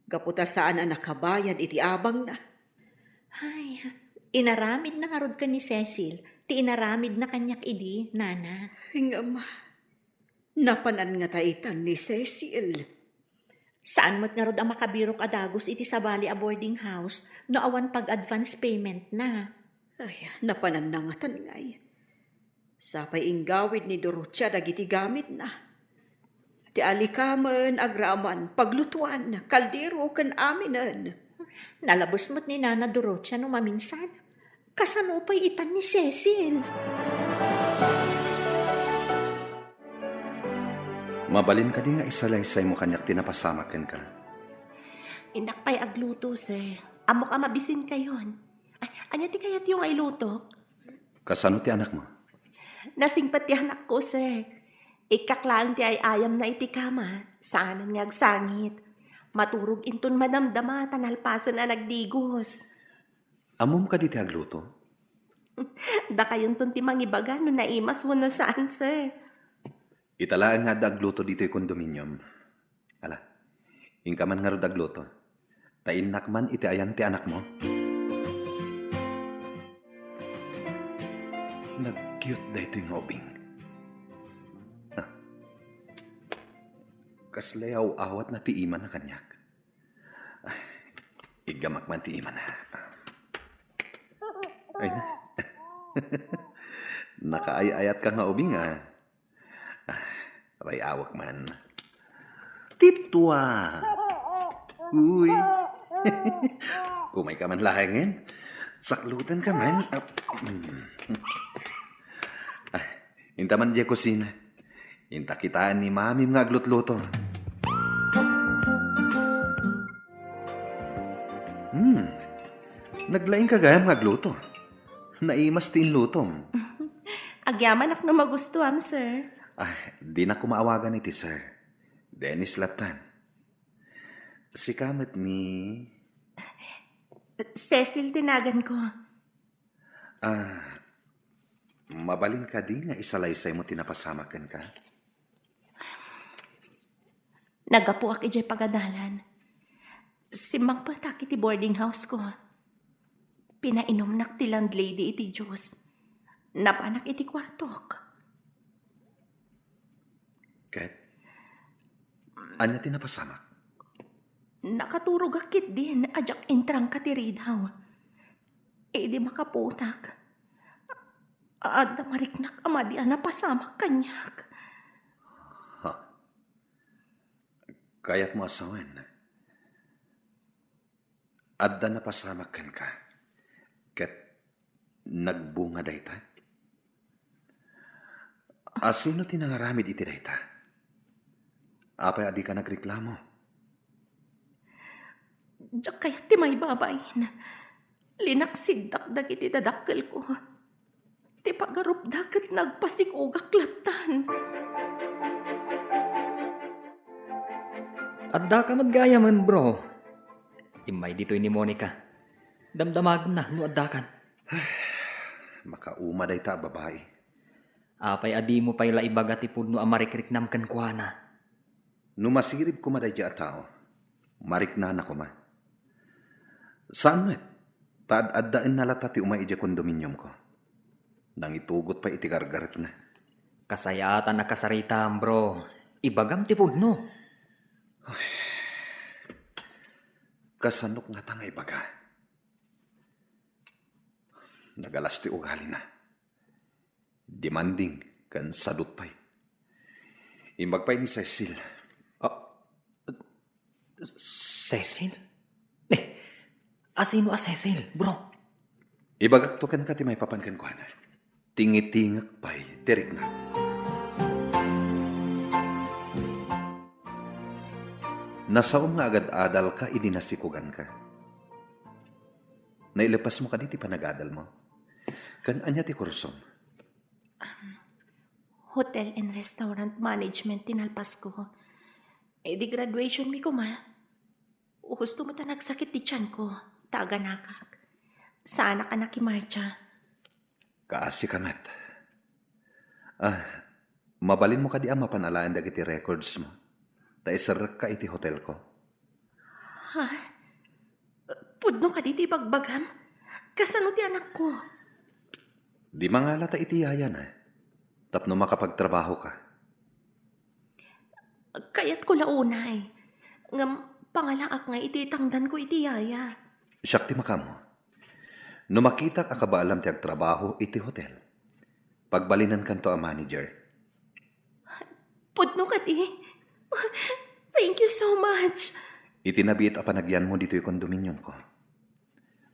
gapu ta saan a nakabayad iti abangna. Ay, inaramidna ngarud ken ni Cecil ti inaramidna kaniak idi, nana. Ngem, napanan ngata itan ni Cecil? Saan met ngarud a makabirok a dagus iti sabali a boarding house no awan pag-advance payment na. Ay, napananna ngatan ngay. Sapay inggawid ni Dorotia dagiti gamitna. Ti alikamen, agraman, paglutuan, kaldero, ken aminen. Nalabes met ni Nana Dorotia no maminsan. Kasano pay itan ni Cecil? Mabalin kadi nga isalaysaymo kaniak ti napasamak kenka? Innak pay agluto, sir. Ammok a mabisinkayon. Ay, ania ti kayatyo nga ilutok? Kasano ti anakmo? Nasingpet ti anakko, sir. Ikkak laeng ti ay-ayamna iti kama, saanen nga agsangit. Maturog inton madamdama ta nalpasen a nagdigos. Ammom kadi ti agluto? Dakayonton ti mangibaga no naimas wenno saan, sir. Ita laeng nga adda agluto ditoy condominium. Ala, inka man ngarud agluto. Ta innak man iti ayan ti anakmo. Nag-cute daytoy nga ubing. Ah. Kasla aw-awatna ti imana kaniak. Ah, iggamak man ti imana. Ay na. Nakaay-ayatka nga ubing, ah. Ah, ray-awak man. Tiptua! Uy! Umayka man laengen. Saklutenka man. Ah, mm. Ah, inta man diay kusina. Inta kitaen ni Mamim nga aglutluto. Hmm. Naglaingka gayam nga agluto. Naimas ti inlutom. Agyamanak no magustuam, sir. Ah, dinak koma awagan iti sir. Dennis lattan. Sika met ni Cecil ti naganko. Ah, mabalin kadi nga isalaysaymo ti napasamak kenka? Naggapuak idiay pagadalan. Simmangpetak iti boarding house ko. Pinainumnak ti landlady iti juice. Napanak iti kuartok. Ket, ania ti napasamak? Nakaturogak ketdin a diak intrangka ti ridaw. Idi makaputak, adda mariknak a madi a napasamak kaniak. Ha? Kayatmo a sawen? Adda napasamak kenka, ket nagbunga dayta? Asino ti nangaramid iti dayta? Apay a dika nagreklamo? Diak kayat ti maibabain. Linaksigdak dagiti dadakkelko. Ti pagarupda ket nagpasigugak lattan. Addaka met gayamen, bro. Immay ditoy ni Monica. Damdamagenna no addakan. Makauma dayta a babai. Apay a dimo pay la ibaga ti pudno a marikriknam kenkuana? No masirib koma daydiay a tao, mariknana koma. Saan met, ta ad-addaenna latta ti umay idiay kondominiumko. Nangitugot pay iti gargaretna. Kasayaatan a kasaritam, bro. Ibagam ti pudno. Ay. Kasanok ngata nga ibaga? Nagalas ti ugalina. Demanding ken sadut pay. Imbag pay ni Cecil. Ah, Cecil? Eh, asino a Cecil, bro? Ibagakto kenka ti maipapan kenkuana. Tingitingek pay ti riknak. Nasaom nga agad-adalka idi nasikuganka. Nailepasmo kadi ti panagadalmo? Ken ania ti kursom? Um, Hotel and Restaurant Management ti nalpasko. Idi graduationmi koma, husto met a nagsakit ti tianko, ta aganakak. Saanak a nakimartsa. Kaasika met. Ah, mabalinmo kadi a mapan alaen dagiti recordsmo? Ta iserrekka iti hotelko. Ha? Pudno kadi ti ibagbagam? Kasano ti anakko? Di mangala ta iti yayana, tapno makapagtrabahoka. Kayatko la unay. Ngem pangalaak nga iti itangdanko iti yaya. Siak ti makaammo. No makitak a kabaelam ti agtrabaho iti hotel, pagbalinenkanto a manager. Pudno kadi? Thank you so much. Iti nabiit a panagyanmo ditoy kondominiumko,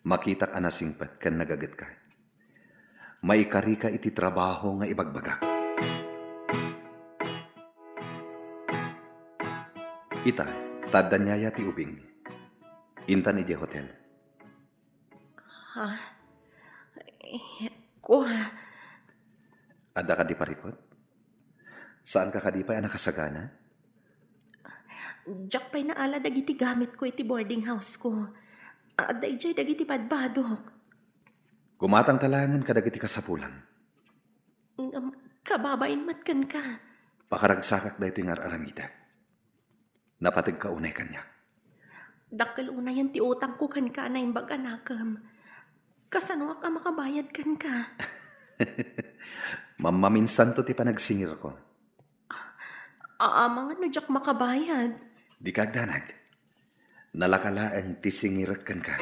makitak a nasingpet ken nagagetka. Maikarika iti trabaho nga ibagbagak. Ita, ta adda ni yaya ti ubing. Intan idiay hotel. Ha? Eh, kua. Adda kadi parikut? Saanka kadi pay a nakasagana? Diak pay naala dagiti gamitko iti boarding houseko. Adda idiay dagiti badbadok. Gumatangta laengen kadagiti kasapulam. Ngem kababain met kenka. Pakaragsakak daytoy nga ar-aramidek. Napateg ka unay kaniak. Dakkel unayen ti utangko kenka a naimbag a nakem. Kasanoak a makabayad kenka? Mammaminsanto ti panagsingirko. Amangan no diak makabayad. Dika agdanag. Nalaka laeng ti singirek kenka.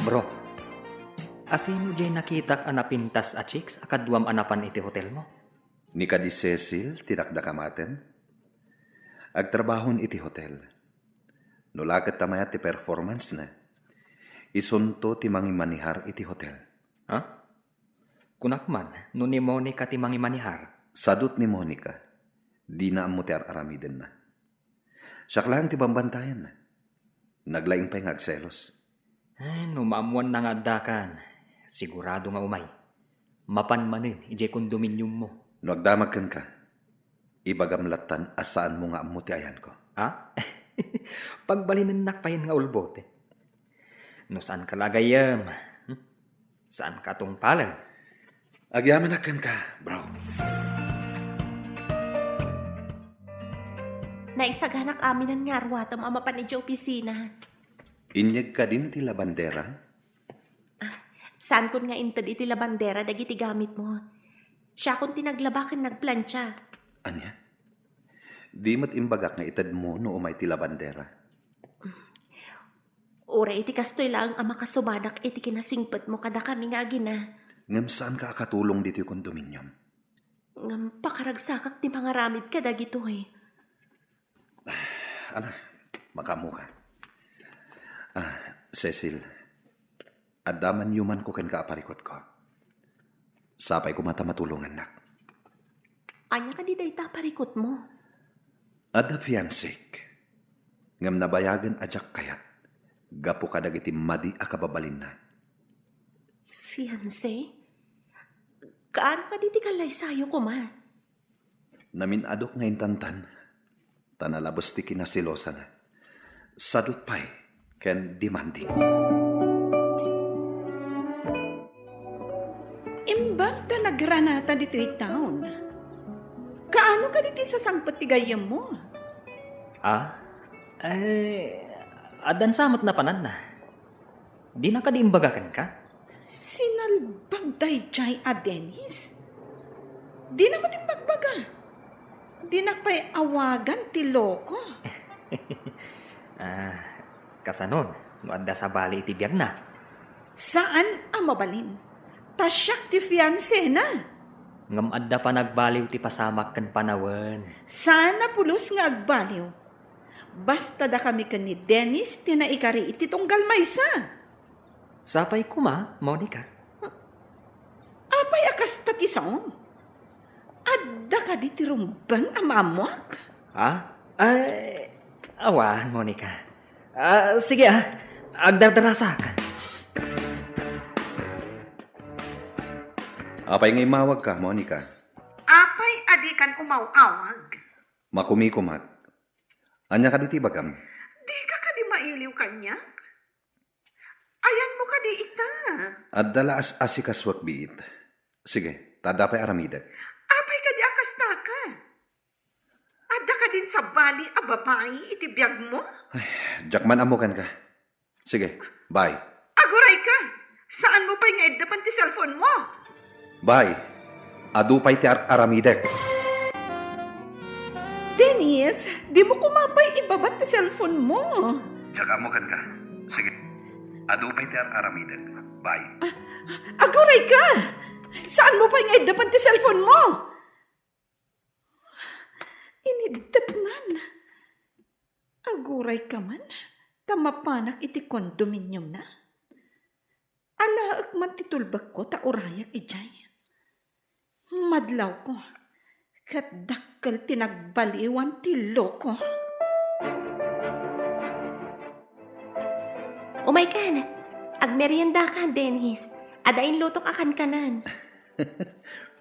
Bro, asino diay nakitak a napintas a chicks a kaduam a napan iti hotelmo? Ni kadi Cecil ti dakdakamatem. Agtrabahon iti hotel. No la ket ta mayat ti performance-na, isunto ti mangimanihar iti hotel. Ha? Kunak man, no ni Monica ti mangimanihar. Sadut ni Monica, dina ammo ti ar-aramidenna. Siak laeng ti bambantayanna. Naglaing pay nga agselos. Eh, no maammuanna nga addakan, sigurado nga umay. Mapan manen idiay kondominiummo. No agdamag kenka, ibagam lattan a saanmo nga ammo ti ayanko. Ha? Pagbalinennak payen nga ulbod. No saanka la gayyem, hmm? Saanka tungpalen. Agyamanak kenka, bro. Naisaganak aminen nga aruatem a mapan idiay opisina. Inyeg kadin ti labandera? Ah, saankon nga inted iti labandera dagiti gamitmo. Siakon ti naglaba ken nagplancha. Ania? Di met imbagak nga itedmo no umay ti labandera. Uray iti kastoy laeng a makasubadak iti kinasingpetmo kadakami nga agina. Ngem saanka a katulong ditoy kondominium? Ngem pakaragsakak ti mangaramid kadagitoy. Ala, makaammoka. Ah, Cecil, adda man yumanko kenka a parikutko. Sapay koma ta matulongannak. Ania kadi dayta a parikutmo? Adda fiancék, ngem nabayagen a diak kayat gapu kadagiti madi a kababalinna. Fiancé? Kaano kadi ti kallaysayo koma? Namin-adok nga intantan, ta nalabes ti kinaselosana. Sadut pay ken demanding. Imbag ta nagranata ditoy town, kaano kadi ti sasangpet ti gayyemmo? Ah? Eh, addan sa met napananna. Dina kadi imbaga kenka? Sinalbag daydiay a Dennis. Dina met imbagbaga. Dinak pay awagan ti loko. Ah, kasanon, no adda sabali iti biagna? Saan a mabalin. Ta siak ti fiancé na. Ngem adda panagbaliw ti pasamak ken panawen. Saan a pulos nga agbaliw. Basta dakami ken ni Dennis ti naikari iti tunggal maysa. Sapay koma, Monica. Apay a kasta ti saom? Adda kadi ti rumbeng a maammoak? Ha? Ay, awan, Monica. Ah, sige, ah. Agdardarasak. Apay nga immawagka, Monica? Apay a dikan umaw-awag? Makumikumak. Ania kadi ti ibagam? Dika kadi mailiw kaniak? Ayanmo kadi ita? Adda la as-asikasuak biit. Sige, ta adda pay aramidek. Apay kadi a kastaka? Adda kadin sabali a babai iti biagmo? Ay, diak man ammo kenka. Sige, bye. Agurayka! Saanmo pay nga iddepen ti cellphone mo? Bye. Adu pay ti ar-aramidek. Dennis, dimo koma pay ibabat ti cellphone mo. Diak ammo kenka. Sige. Adu pay ti ar-aramidek. Bye. Agurayka! Saanmo pay nga iddepen ti cellphone mo? Iniddepnan. Agurayka man, ta mapanak iti condominiumna. Alaek man ti tulbekko ta urayak idiay. Madlawko, ket dakkel ti nagbaliwan ti loko. Umaykan, agmeriendaka, Dennis. Adda inlutok a kankanan.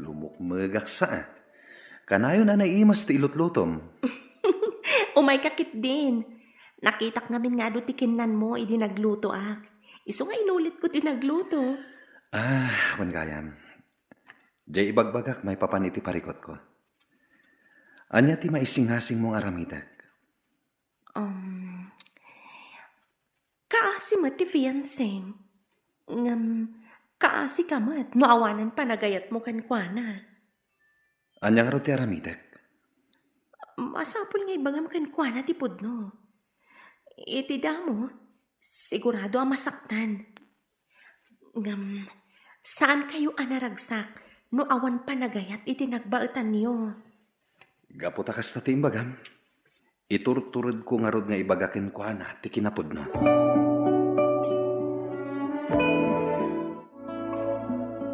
Lumukmegak sa. Kanayon a naimas ti ilutlutom. Umayka ketdin. Nakitak ngamin nga adu ti kinnanmo idi naglutoak. Isu nga inulitko ti nagluto. Ah, wen gayam. Diay ibagbagak maipapan iti parikutko. Ania ti maisingasingmo nga aramidek? Um, kaasi met ti fiancem. Ngem, kaasika met no awanen panagayatmo kenkuana. Ania ngarud ti aramidek? Masapul nga ibagam kenkuana ti pudno. Iti damo, sigurado a masaktan. Ngem, saankayo a naragsak no awan panagayat iti nagbaetanyo. Gapu ta kasta ti imbagam, iturturedko ngarud nga ibaga kenkuana ti kinapudno.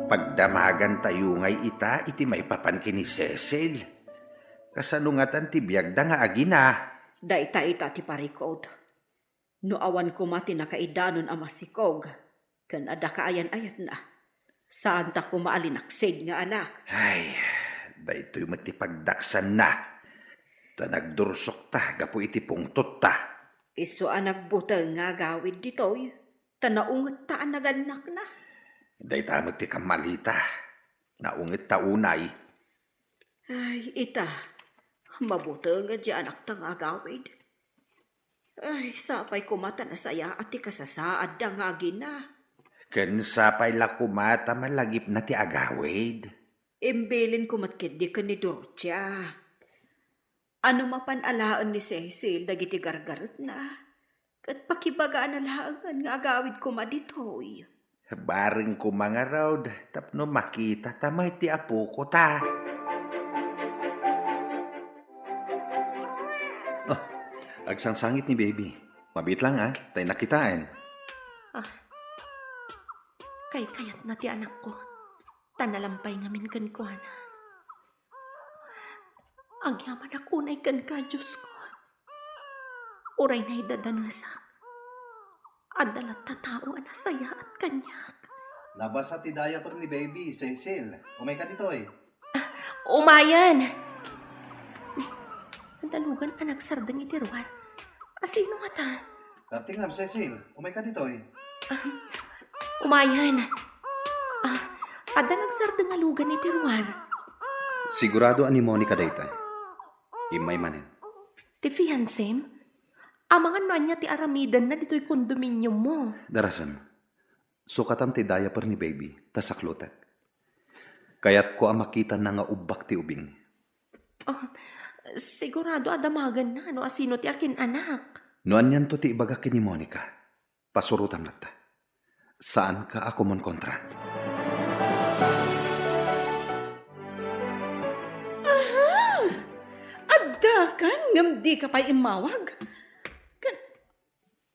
Pagdamagantayo ngay ita iti maipapan ken ni Cecil. Kasano ngatan ti biagda nga agina? Dayta ita ti parikut. No awan koma ti nakaidanon a masikog ken adda kaayan-ayatna, saanta koma a linaksid nga anak. Ay, daytoy met ti pagdaksanna. Ta nagdursokta gapu iti pungtotta. Isu a nagbuteng nga agawid ditoy, ta naungetta a nagannakna. Dayta met ti kammalita. Naungetta unay. Ay, ita, mabuteng ti anakta nga agawid. Ay, sapay koma ta nasayaat ti kasasaadda nga agina. Ken sapay la koma ta malagipna ti agawid. Imbilinko met ketdi ken ni Dorothea. Ano mapan alaen ni Cecil dagiti gargaretna, ket pakibagana laengen nga agawid koma ditoy. Bareng koma ngarud tapno makitata met ti apoko ta. Oh, agsangsangit ni baby. Mabiit lang, ah, ta innak kitaen. Ah, kaykayatna ti anakko, ta nalampay ngamin kenkuana. Agyamanak unay kenka, Diosko. Uray naidadanesak, adda latta tao a nasayaat kaniak. Nabasa ti diaper ni baby, Cecil. Umayka ditoy. Umayen! Nadalugan a nagsardeng iti ruar. Asino ngata? Dartingam, Cecil. Umayka ditoy. Ah, umayen. Ah, adda nagsardeng a lugan iti ruar. Sigurado a ni Monica dayta. Immay manen. Ti fiancem? Amangan no ania ti aramidenna ditoy kondominiummo. Darasem. Sukatam ti diaper ni baby, ta saklutek. Kayatko a makitanna nga ubbak ti ubing. Oh, sigurado a damagenna no asino ti akin-anak. No anianto ti ibagak ken ni Monica, pasurotam latta. Saanka a kumonkontra. Aha! Addakan ngem dika pay immawag? Ken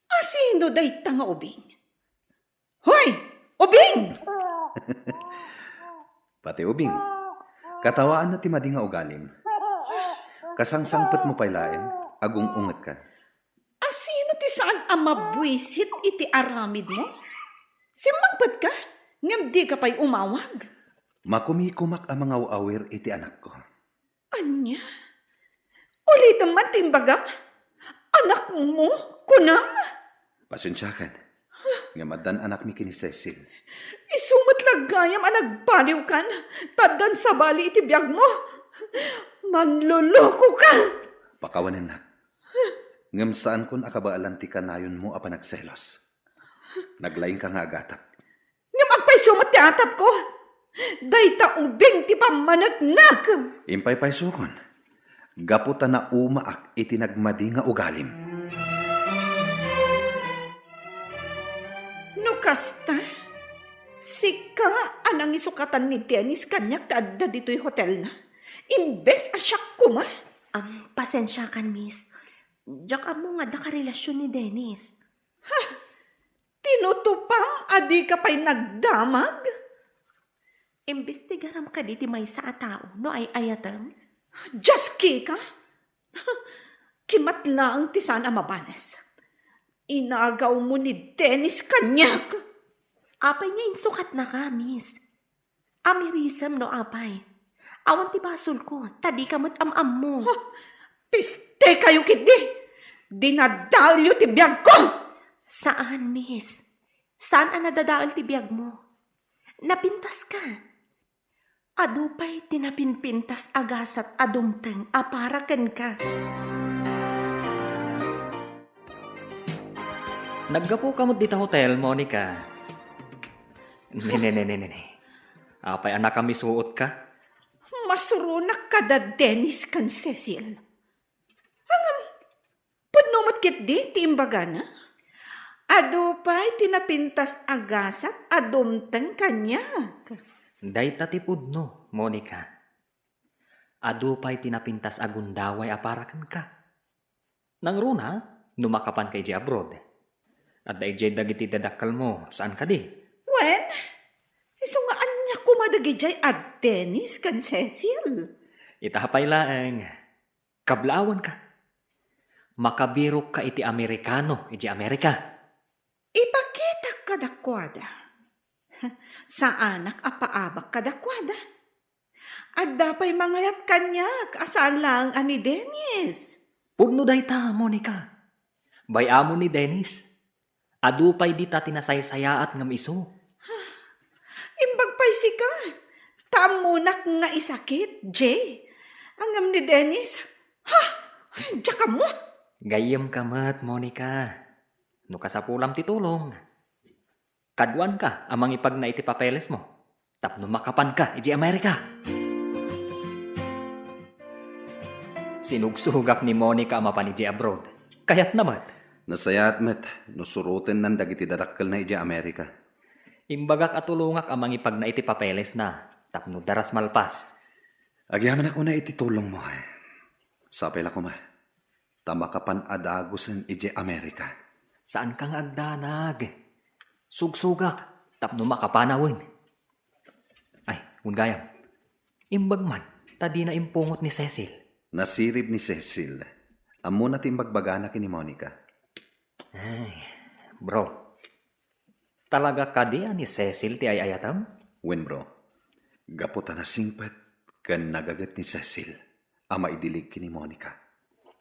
asino dayta nga ubing? Hoy! Ubing! Pati ubing. Katawaanna ti madi nga ugalim. Kasangsangpetmo pay laeng, agung-ungetkan. Asino ti saan a mabuisit iti aramidmo? Simmangpetka, ngem dika pay umawag. Makumikumak a mangaw-awir iti anakko. Ania? Ulitem man ti imbagam? Anakmo, kunam? Pasensiakan. Ngem addan anakmi ken ni Cecil. Isu met la gayam a nagbaliwkan, ta addan sabali iti biagmo. Manlolokoka! Pakawanennak. Ngem saankon a kabaelan ti kanayonmo a panagselos. Naglaingka nga agatap. Ngem agpayso met ti atapko. Dayta ubing ti pammaneknek. Impaypaysokon. Gapu ta naumaak iti nagmadi nga ugalim. No kasta, sika a nangisukatan ni Dennis kaniak ti adda ditoy hotelna, imbes a siak koma. Am, pasensiakan, miss. Diak ammo nga adda karelasion ni Dennis. Ha! Tinutupam a dika pay nagdamag? Imbestigaram kadi ti maysa a tao no ay-ayatem? Diaskika? Kimat laeng ti saan a mabanes. Inagawmo ni Dennis kaniak. Apay nga insukatnaka, miss? Amirisem no apay. Awan ti basolko, ta dika met am-ammo. Huh! Pistekayo ketdi! Dinadaelyo ti biagko! Saan, miss. Saan a nadadael ti biagmo. Napintaska. Adu pay ti napinpintas a gasat a dumteng a para kenka. Naggapuka met dita hotel, Monica. Ne, ne, ne, ne, ne, ne. Apay a nakamisuotka? Masuronak kada Dennis ken Cecil. Ngem, pudno met ketdi ti imbagana? Adu pay ti napintas a gasat a dumteng kaniak. Dayta ti pudno, Monica. Adu pay ti napintas a gundaway a para kenka. Nangruna, no makapanka idiay abroad. Adda idiay dagiti dadakkelmo, saan kadi? Wen, isu nga ania koma dagidiay a Dennis ken Cecil? Ita pay laeng, kablaawanka. Makabirokka iti Amerikano idiay Amerika. Ipakitak kadakuada. Saanak a paabak kadakuada. Adda pay mangayat kaniak a saan laeng a ni Dennis. Pudno dayta, Monica. Bay-amon ni Dennis. Adu pay dita ti nasaysayaat ngem isu. Imbag pay sika, ta ammonak nga isakit, Jay. Ngem ni Dennis, ha? Diak ammo. Gayyemka met, Monica. No kasapulam ti tulong, kaduanka a mangipagna iti papelesmo tapno makapanka idiay Amerika. Sinugsugak ni Monica a mapan idiay abroad. Kayatna met. Nasayaat met no surotennan dagiti dadakkelna idiay Amerika. Imbagak a tulongak a mangipagna iti papelesna tapno daras malpas. Agyamanak unay iti tulongmo. Sapay la koma ta makapan a dagusen idiay Amerika. Saanka nga agdanag. Sugsugak tapno makapanawen. Ay, wen gayam. Imbag man, ta dina impungot ni Cecil. Nasirib ni Cecil. Ammona ti imbagbagana ken ni Monica. Ay, bro. Talaga kadi a ni Cecil ti ay-ayatem? Wen, bro. Gapu ta nasingpet ken nagaget ni Cecil a maidilig ken ni Monica.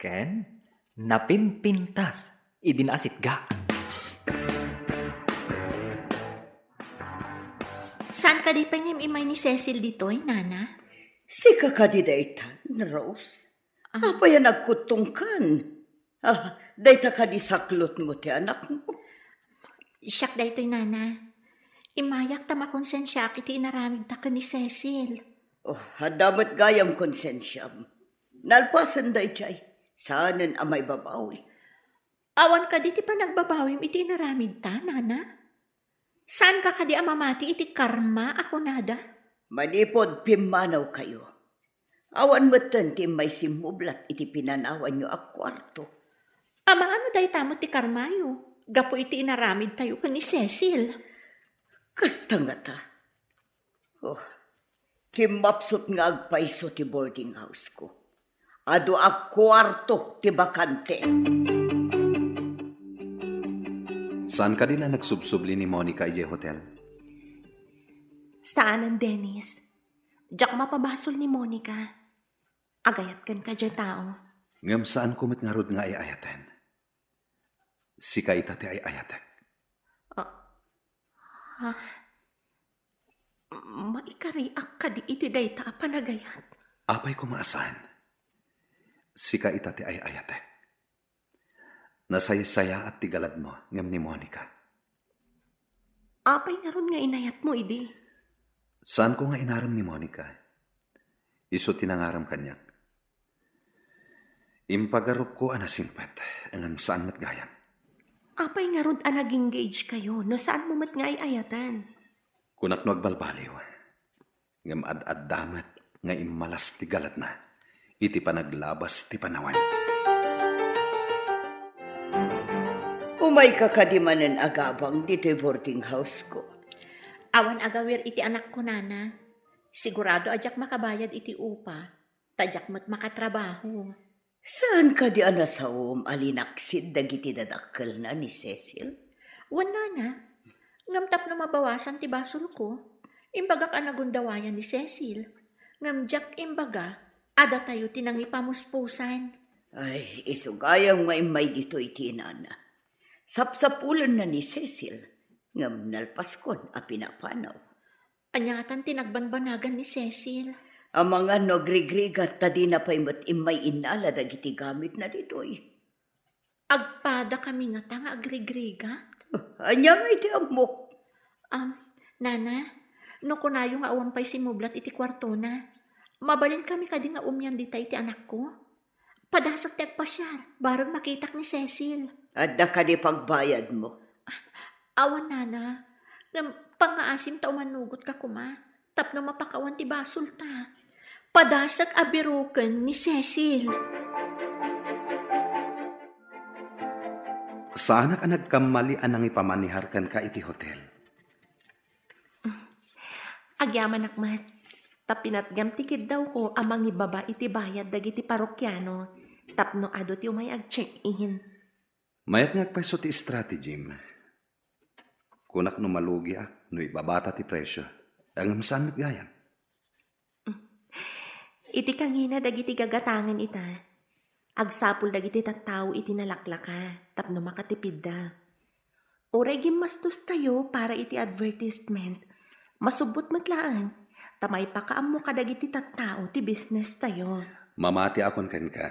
Ken napimpintas idi naasitga. Saan kadi pay nga im-immay ni Cecil ditoy, Nana? Sika kadi daytan, Rose? Ah. Apay a nagkuttongkan? Ah, dayta kadi saklotmo ti anakmo? Siak daytoy, Nana. Immayak ta makonsensiaak iti inaramidta ken ni Cecil. Oh, adda met gayam konsensiam. Nalpasen daydiay. Saanen a maibabawi. Awan kadi ti panagbabawim iti inaramidta, Nana? Saanka kadi a mamati iti karma a kunada? Manipud pimmanawkayo, awan metten ti immay simmublat iti pinanawanyo a kuarto. Amangan no dayta met ti karmayo gapu iti inaramidtayo ken ni Cecil. Kasta ngata. Oh, kimmapsut nga agpayso ti boarding house-ko. Adu a kuarto ti bakante. Saan kadi a nagsubsubli ni Monica idiay hotel? Saanen, Dennis. Diak mapabasol ni Monica. Agayat kenka diay tao. Ngem saanko met ngarud nga ay-ayaten. Sika ita ti ay-ayatek. Ah, ah, maikariak kadi iti dayta a panagayat? Apay koma a saan? Sika ita ti ay-ayatek. Nasaysayaat ti galadmo ngem ni Monica. Apay ngarud nga inayatmo idi? Saanko nga inarem ni Monica. Isu ti nangarem kaniak. Impagarupko a nasingpet, ngem saan met gayam. Apay ngarud a nag-engage kayo no saanmo met nga ay-ayaten? Kunak no agbalbaliw, ngem ad-adda met nga immalas ti galadna iti panaglabas ti panawen. Umayka kadi manen agabang ditoy boarding house-ko? Awan agawir iti anakko, Nana. Sigurado a diak makabayad iti upa. Ta diak met makatrabaho. Saan kadi a nasaom a linaksid dagiti dadakkelna ni Cecil? Wen, Nana, ngem tapno mabawasan ti basolko, imbagak a nagundawayan ni Cecil. Ngem diak imbaga a datayo ti nangipamuspusan. Ay, isu gayam nga immay ditoy ti inana. Sapsapulenna ni Cecil, ngem nalpaskon a pinapanaw. Ania ngatan ti nagbanbanagan ni Cecil? Amangan no agrigrigat ta dina pay met immay innala dagiti gamitna ditoy. Agpadakami ngata nga agrigrigat? Ania ngay ti ammok? Am, Nana, no kunayo nga awan pay simmublat iti kuartona, mabalinkami kadi nga umian dita iti anakko? Padasek ti agpasiar, bareng makitak ni Cecil. Adda kadi pagbayadmo? Awan, Nana. Ngem pangngaasim ta umanugotka koma tapno mapakawan ti basolta. Padasek a biroken ni Cecil. Saanak a nagkammali a nangipamanihar kenka iti hotel. Agyamanak met, ta pinatgam ti kiddawko a mangibaba iti bayad dagiti parokiano tapno adu ti umay ag-check-in. Mayat nga agpayso ti strategy-m. Kunak no malugiak no ibabata ti presio. Ngem saan met gayam? Iti kangina dagiti gagatangen ita, agsapul dagiti tattao iti nalaklaka tapno makatipidda. Uray gimmastostayo para iti advertisement, masubbot met laeng ta maipakaammo kadagiti tattao ti business tayo. Mamatiakon kenka.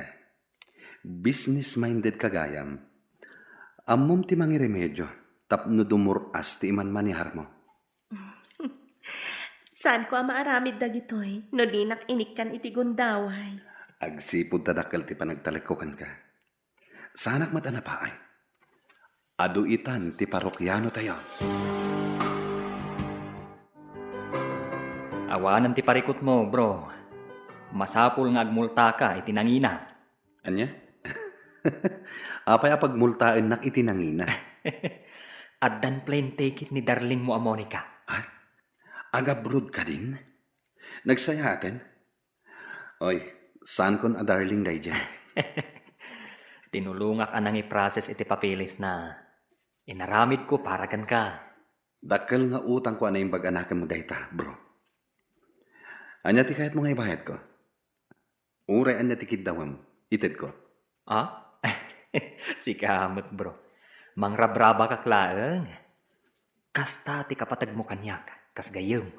Business-minded ka gayam. Ammom ti mangiremedio tapno dumur-as ti imanmaniharmo. Saanko a maaramid dagitoy no dinak inikkan iti gundaway. Agsipud ta dakkel ti panagtalekko kenka. Saanak met a napaay. Adu itan ti parokianotayo. Awanen ti parikutmo, bro. Masapul nga agmultaka iti nangina. Ania? Apay a pagmultaennak iti nangina? Addan plane ticket ni darlingmo a Monica. Ha? Agabroad kadin? Nagsayaaten? Oy, saankon a darling daydiay. Tinulongak a nangiprocess iti papeles na. Inaramidko para kenka. Dakkel nga utangko a naimbag a nakem dayta, bro. Ania ti kayatmo nga ibayadko? Uray ania ti kiddawem, itedko. Ah? Sika met, bro. Mangrabrabakak laeng. Kasta ti kapategmo kaniak, kas gayyem.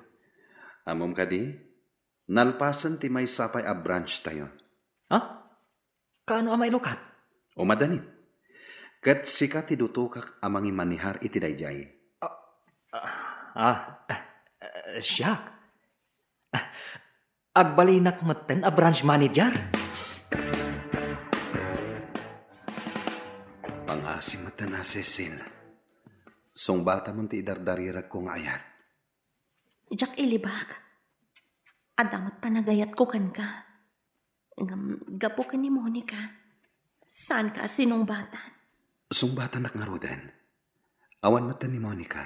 Ammom kadi, nalpasen ti maysa pay a branch tayo. Ha? Kaano a mailukat? O madanit. Ket sika ti dutokak a mangimanihar iti daydiay. Ah, ah, ah, siak? Ah, agbalinak metten a branch manager? Pangasi metten a, Cecil. Sungbatamon ti idardariragko nga ayat. Diak ilibak. Adda met panagayatko kenka. Ngem gapu ken ni Monica, saanka a sinungbatan. Sungbatannak ngaruden. Awan metten ni Monica.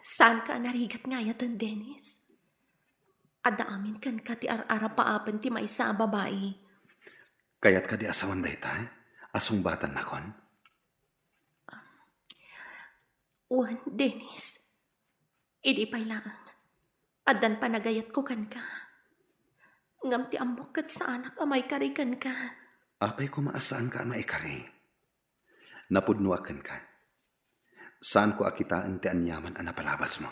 Saanka a narigat nga ayaten, Dennis? Adda amin kenka ti ar-arapaapen ti maysa a babai. Kayat kadi a sawen dayta a sungbatannakon? Wen, Dennis. Idi pay laeng, addan panagayatko kenka. Ngem ti ammok ket saanak a maikari kenka. Apay koma a saanka a maikari? Napudnoak kenka. Saanko a kitaen ti aniaman a napalabasmo.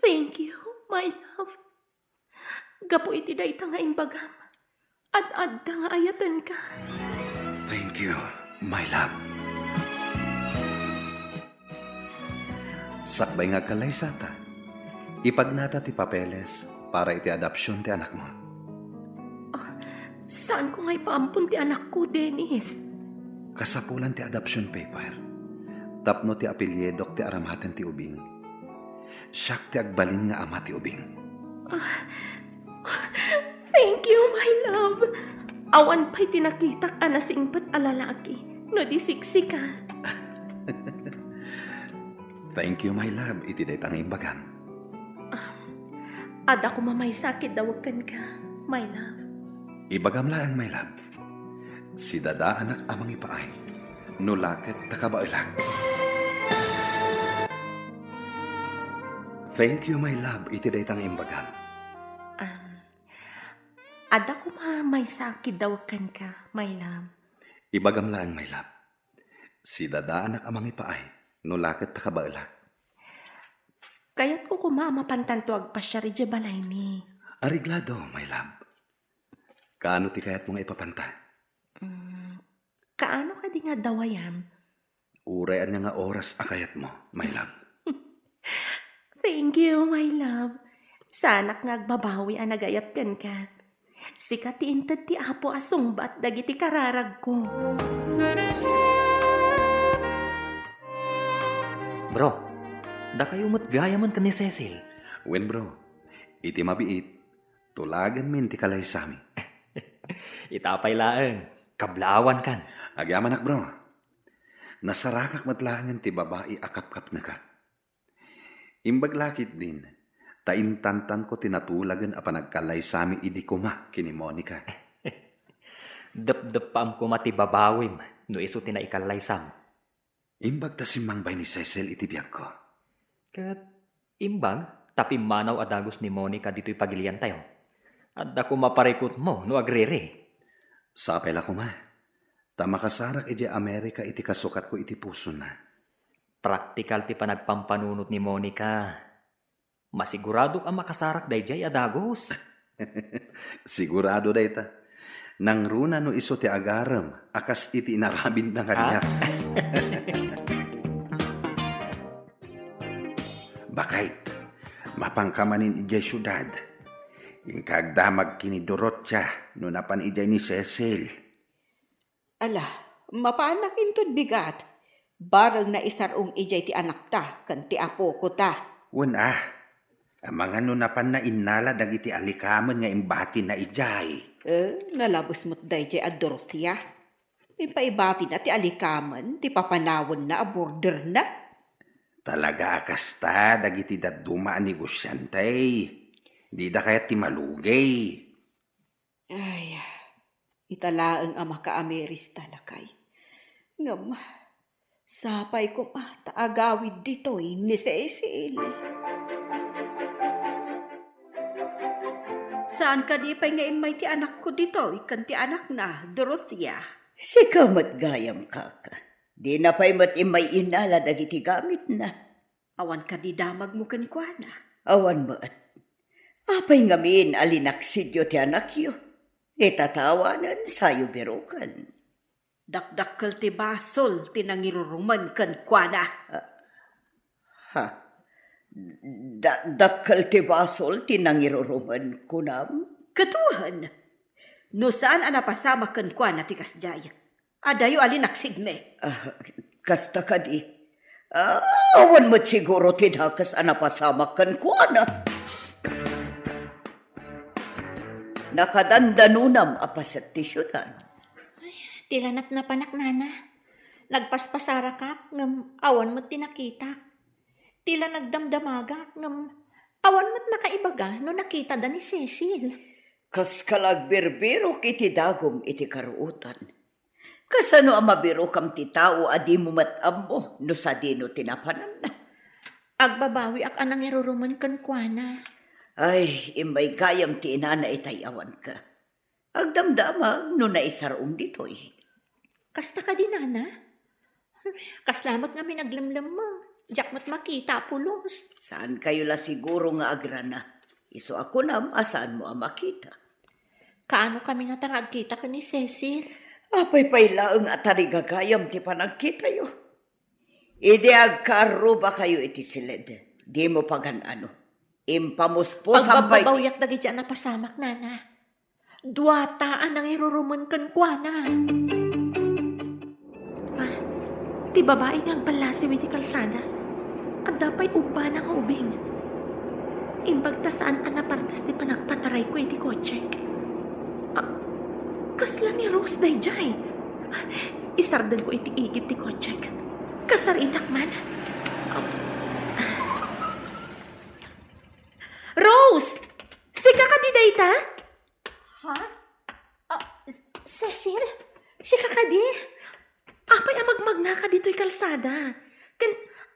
Thank you, my love. Gapu iti dayta nga imbagam, ad-adda nga ayatenka. Thank you, my love. Sakbay nga agkallaysata, ipagnata ti papeles para iti adoption ti anakmo. Ah, saanko nga ipaampon ti anakko, Dennis? Kasapulan ti adoption paper tapno ti apelyidok ti aramaten ti ubing. Siak ti agbalin nga ama ti ubing. Ah, thank you, my love. Awan pay ti nakitak a nasingpet a lalaki no di siksika. Thank you, my love, iti dayta nga imbagam. Ah, adda koma maysa a kiddawek kenka, my love. Ibagam laeng, my love. Sidadaanak a mangipaay, no la ket ta kabaelak. Thank you, my love, iti dayta nga imbagam. Um, adda koma maysa a kiddawek kenka, my love. Ibagam laeng, my love. Sidadaanak a mangipaay, no la ket ta kabaelak. Kayatko koma a mapantanto agpasiar idiay balaymi. Areglado, my love. Kaano ti kayatmo nga ipapanta? Mm, kaano kadi nga adda wayam? Uray ania nga oras a kayatmo, my love. Thank you, my love. Saanak nga agbabawi a nagayat kenka. Sika ti inted ti Apo a sungbat dagiti kararagko. Bro, dakayo met gayamen ken ni Cecil. Wen, bro. Iti mabiit, tulagenmin ti kalaysami. Ita pay laeng, kablaawankan. Agyamanak, bro. Nasarangak met laengen ti babai a kapkapnekak. Imbag la ketdin, ta intantanko ti natulagen a panagkalaysami idi koma ken ni Monica. Depdeppaam koma ti babawim no isu ti naikalaysam. Imbag ta simmangbay ni Cecil iti biagko. Ket imbag ta pimmanaw a dagus ni Monica ditoy pagiliantayo. Adda koma parikutmo no agriri. Sapay la koma, ta makasarak idiay Amerika iti kasukatko iti pusona. Praktikal ti panagpampanunot ni Monica. Masiguradok a makasarak daydiay a dagus. Sigurado dayta. Nangruna no isu ti agarem a kas iti inaramidna kaniak. Baket, mapanka manen idiay siudad. Inka agdamag ken ni Dorothea no napan idiay ni Cecil. Ala, mapanak inton bigat. Bareng naisar-ong idiay ti anakta ken ti apokota. Wen a, amangan no napanna innala dagiti alikamen nga imbatina idiay. Eh, nalabes met daydiay a Dorothea. Ipaibatina ti alikamen ti papanawenna a borderna. Talaga a kasta dagiti dadduma a negosiante. Dida kayat ti malugay. Ay, ita laeng a makaamiris ta, lakay. Ngem, Sapay koma ta agawid ditoy ni Cecil. Saan kadi pay nga immay ti anakko ditoy ken ti anakna, Dorothea? Sika met gayam, kaka. Dina pay met immay innala dagiti gamitna. Awan kadi damagmo kenkuana? Awan met. Apay ngamin a linaksidyo ti anakyo? Itatawanen, sayo biroken. Dakdakkel ti basol ti nangirurumen kenkuana. Ha? Da-, dakkel ti basol ti nangirurumen, kunam? Ket wen, no saan a napasamak kenkuana ti kasdiay, adayo a linaksidmi. Ah, kasta kadi. Ah, awan met siguro ti dakes a napasamak kenkuana. Nakadandanonam a paset ti siudad. Ay, ti la napnapanak, nana. Nagpaspasarakak, ngem awan met ti nakitak. Ti la nagdamdamagak, ngem awan met nakaibaga no nakitada ni Cecil. Kaskala agbirbirok iti dagum iti karuotan. Kasano a mabirokam ti tao a dimo met ammo no sadino ti napananna? Agbabawiak a nangirurumen kenkuana. Ay, immay gayam ti inana itay awanka. Agdamdamag no naisar-om ditoy. Kasta kadi, nana? Kasla met ngamin aglemlemmeng. Diak met makita a pulos. Saankayo la siguro nga agrana. Isu a kunam a saanmo a makita. Kaano kami ngata nga agkita ken ni Cecil? Apay pay laeng a tarigagayam ti panagkitayo. Idi agkaarrubakayo iti siled, dimo pagan-ano. Impamusposam pay ti Pagbababawiak dagiti a napasamak, nana. Duata a nangirurumen kenkuana. Ah, ti babai nga agballasiw iti kalsada. Adda pay ubbana nga ubing. Imbag ta saan a napardas ti panagpatarayko iti kotsek. Ah, kasla ni Rose daydiay. Ah, isardengko iti igid ti kotsek. Kasaritak man. Ah. Rose! Sika kadi dayta? Ha? Ah, Cecil? Sika kadi? Apay a magmagnaka ditoy kalsada? Ken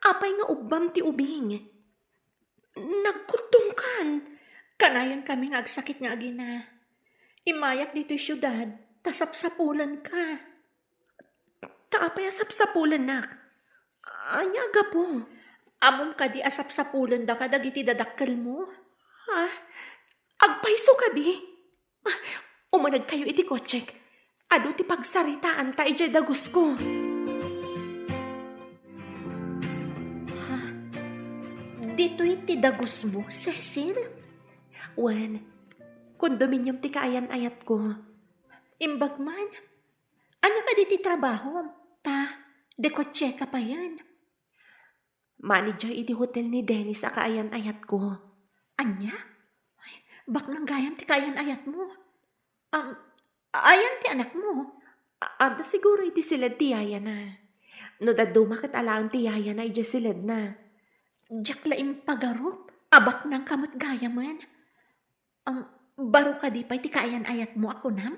apay nga ubbam ti ubing? Nagkuttongkan. Kanayon kami nga agsakit nga agina. Immayak ditoy siudad, ta sapsapulenka. Ta apay a sapsapulennak? Ania a gapu? Ammom kadi a sapsapulendaka dagiti dadakkelmo? Ha? Agpayso kadi? Ah, umanegtayo iti kotsek. Adu ti pagsaritaanta idiay dagusko. Ha? Ditoy ti dagusmo, Cecil? Wen, kondominium ti kaayan-ayatko. Imbag man, ania kadi ti trabahom? Ta, dekotseka payen. Manager iti hotel ni Dennis a kaayan-ayatko. Ania? Ay, baknang gayam ti kaayan-ayatmo. Am, ayan ti anakmo? A-, adda siguro iti siled ti yayana. No dadduma ket alaen ti yayana idiay siledna. Diak la impagarup a baknangka met gayamen. Am, baro kadi pay ti kaayan-ayatmo a kunam?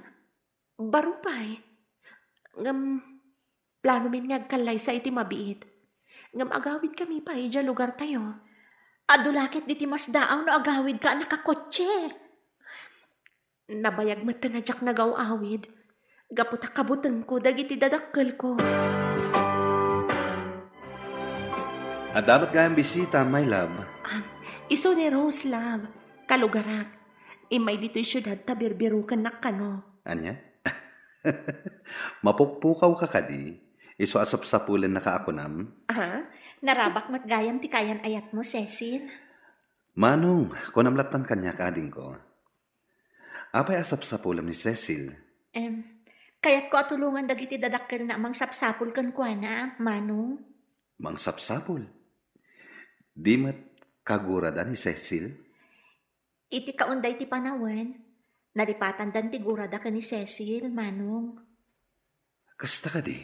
Baro pay. Ngem planomin nga agkallaysa iti mabiit. Ngem agawidkami pay idiay lugartayo. Adu la ket diti masdaaw no agawidka a nakakotse. Nabayag metten a diak nagaw-awid. Gapu ta kabutengko dagiti dadakkelko. Adda met gayam bisita, my love. Ah, isu ni Rose, love. Kalugarak. Immay ditoy siudad ta birbirokennak kano. Ania? Mapukpukaw ka kadi? Isu a sapsapulennaka a kunam? Ah, narabak met gayam ti kaayan-ayatmo, Cecil. Manong, kunam lattan kaniak, adingko. Apay a sapsapulem ni Cecil? Em, kayatko a tulongan dagiti dadakkelna a mangsapsapul kenkuana, Manong. Mangsapsapul? Di met kagurada ni Cecil? Iti kaunda iti panawen, nalipatandan ti gurada ken ni Cecil, Manong. Kasta kadi?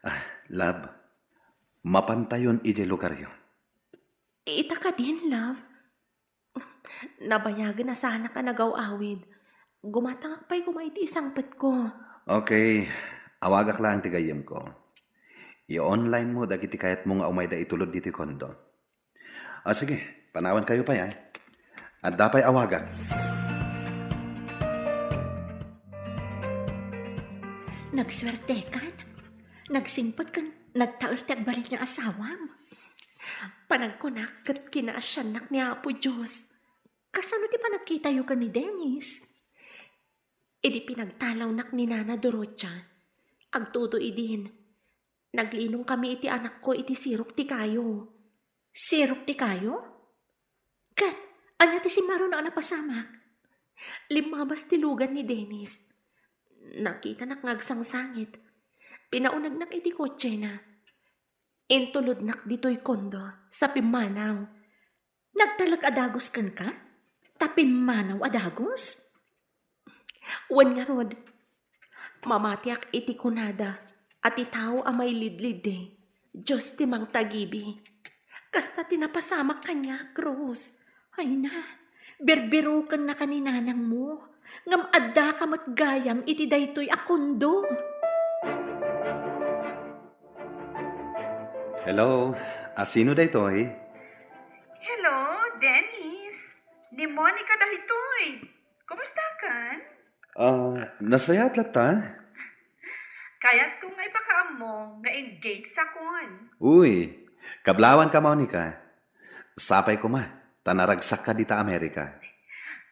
Ah, love, mapantayon idiay lugaryo. Ita kadin, love. Nabayagen a saanak a nagaw-awid. Gumatangak pay koma iti isangpetko. Okay, awagak laeng ti gayyemko. I-online mo dagiti kayatmo nga umayda itulod ditoy kondo. Ah, sige, panawankayo pay, ah. Adda pay awagak. Nagsuertekan. Nagsingpet ken nagtaer ti agbalin nga asawam. Panagkunak ket kinaasiannak ni Apo Dios. Kasano ti panagkitayo ken ni Dennis? Idi pinagtalawnak ni Nana Dorotia, agtudo idin, naglinongkami iti anakko iti sirok ti kayo. Sirok ti kayo? Ket ania ti simmaruno a napasamak? Limmabas ti lugan ni Dennis. Nakitanak nga agsangsangit. Pinaunegnak iti kotsena. Intulodnak ditoy kondo sa pimmanaw. Nagtalek a dagus kenka? Ta pimmanaw a dagus? Wen ngarud, mamatiak iti kunada a ti tao a mailidliddi, Dios ti mangtagibi. Kasta ti napasamak kaniak, Rose. Ay na, birbirokennaka ni nanangmo, ngem addaka met gayam iti daytoy a kondo. Hello, a sino daytoy? Hello, Dennis. Ni Monica daytoy. Kumustakan? Ah, nasayaat latta? Kayatko nga ipakaammo nga engaged sakon. Uy, kablawanka, Monica. Sapay koma, ta naragsakka dita Amerika.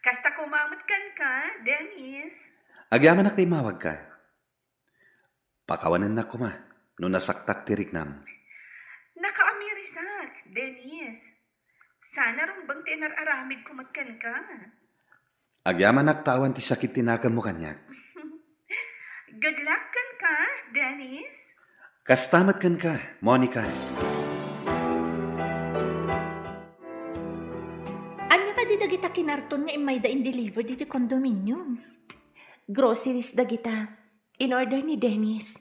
Kasta koma met kenka, Dennis. Agyamanak ti immawagka. Pakawanennak koma no nasaktak ti riknam. Nakaamirisak, Dennis. Sana rumbeng ti inar-aramidko met kenka. Agyamanak ta awan ti sakit ti nakemmo kaniak. Good luck kenka, Dennis. Kasta met kenka, Monica. Ania kadi dagita kinarton nga immayda in-deliver ditoy condominium? Groceries dagita. In-order ni Dennis.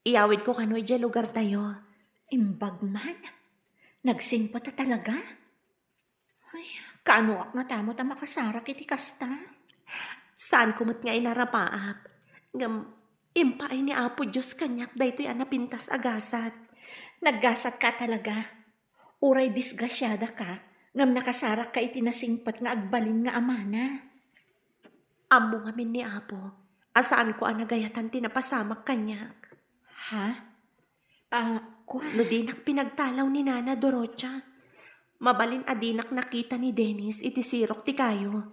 Iyawidko kano idiay lugartayo. Imbag man. Nagsingpet a talaga? Ay, kaanoak ngata met a makasarak iti kasta? Saanko met nga inarapaap. Ngem, impaay ni Apo Dios kaniak daytoy a napintas a gasat. Naggasatka a talaga. Uray disgrasiadaka, ngem nakasarakka iti nasingpet nga agbalin nga amana. Ammo ngamin ni Apo a saanko a nagayatan ti napasamak kaniak. Ha? Ah, kua? No dinak pinagtalaw ni Nana Dorotia, mabalin a dinak nakita ni Dennis iti sirok ti kayo.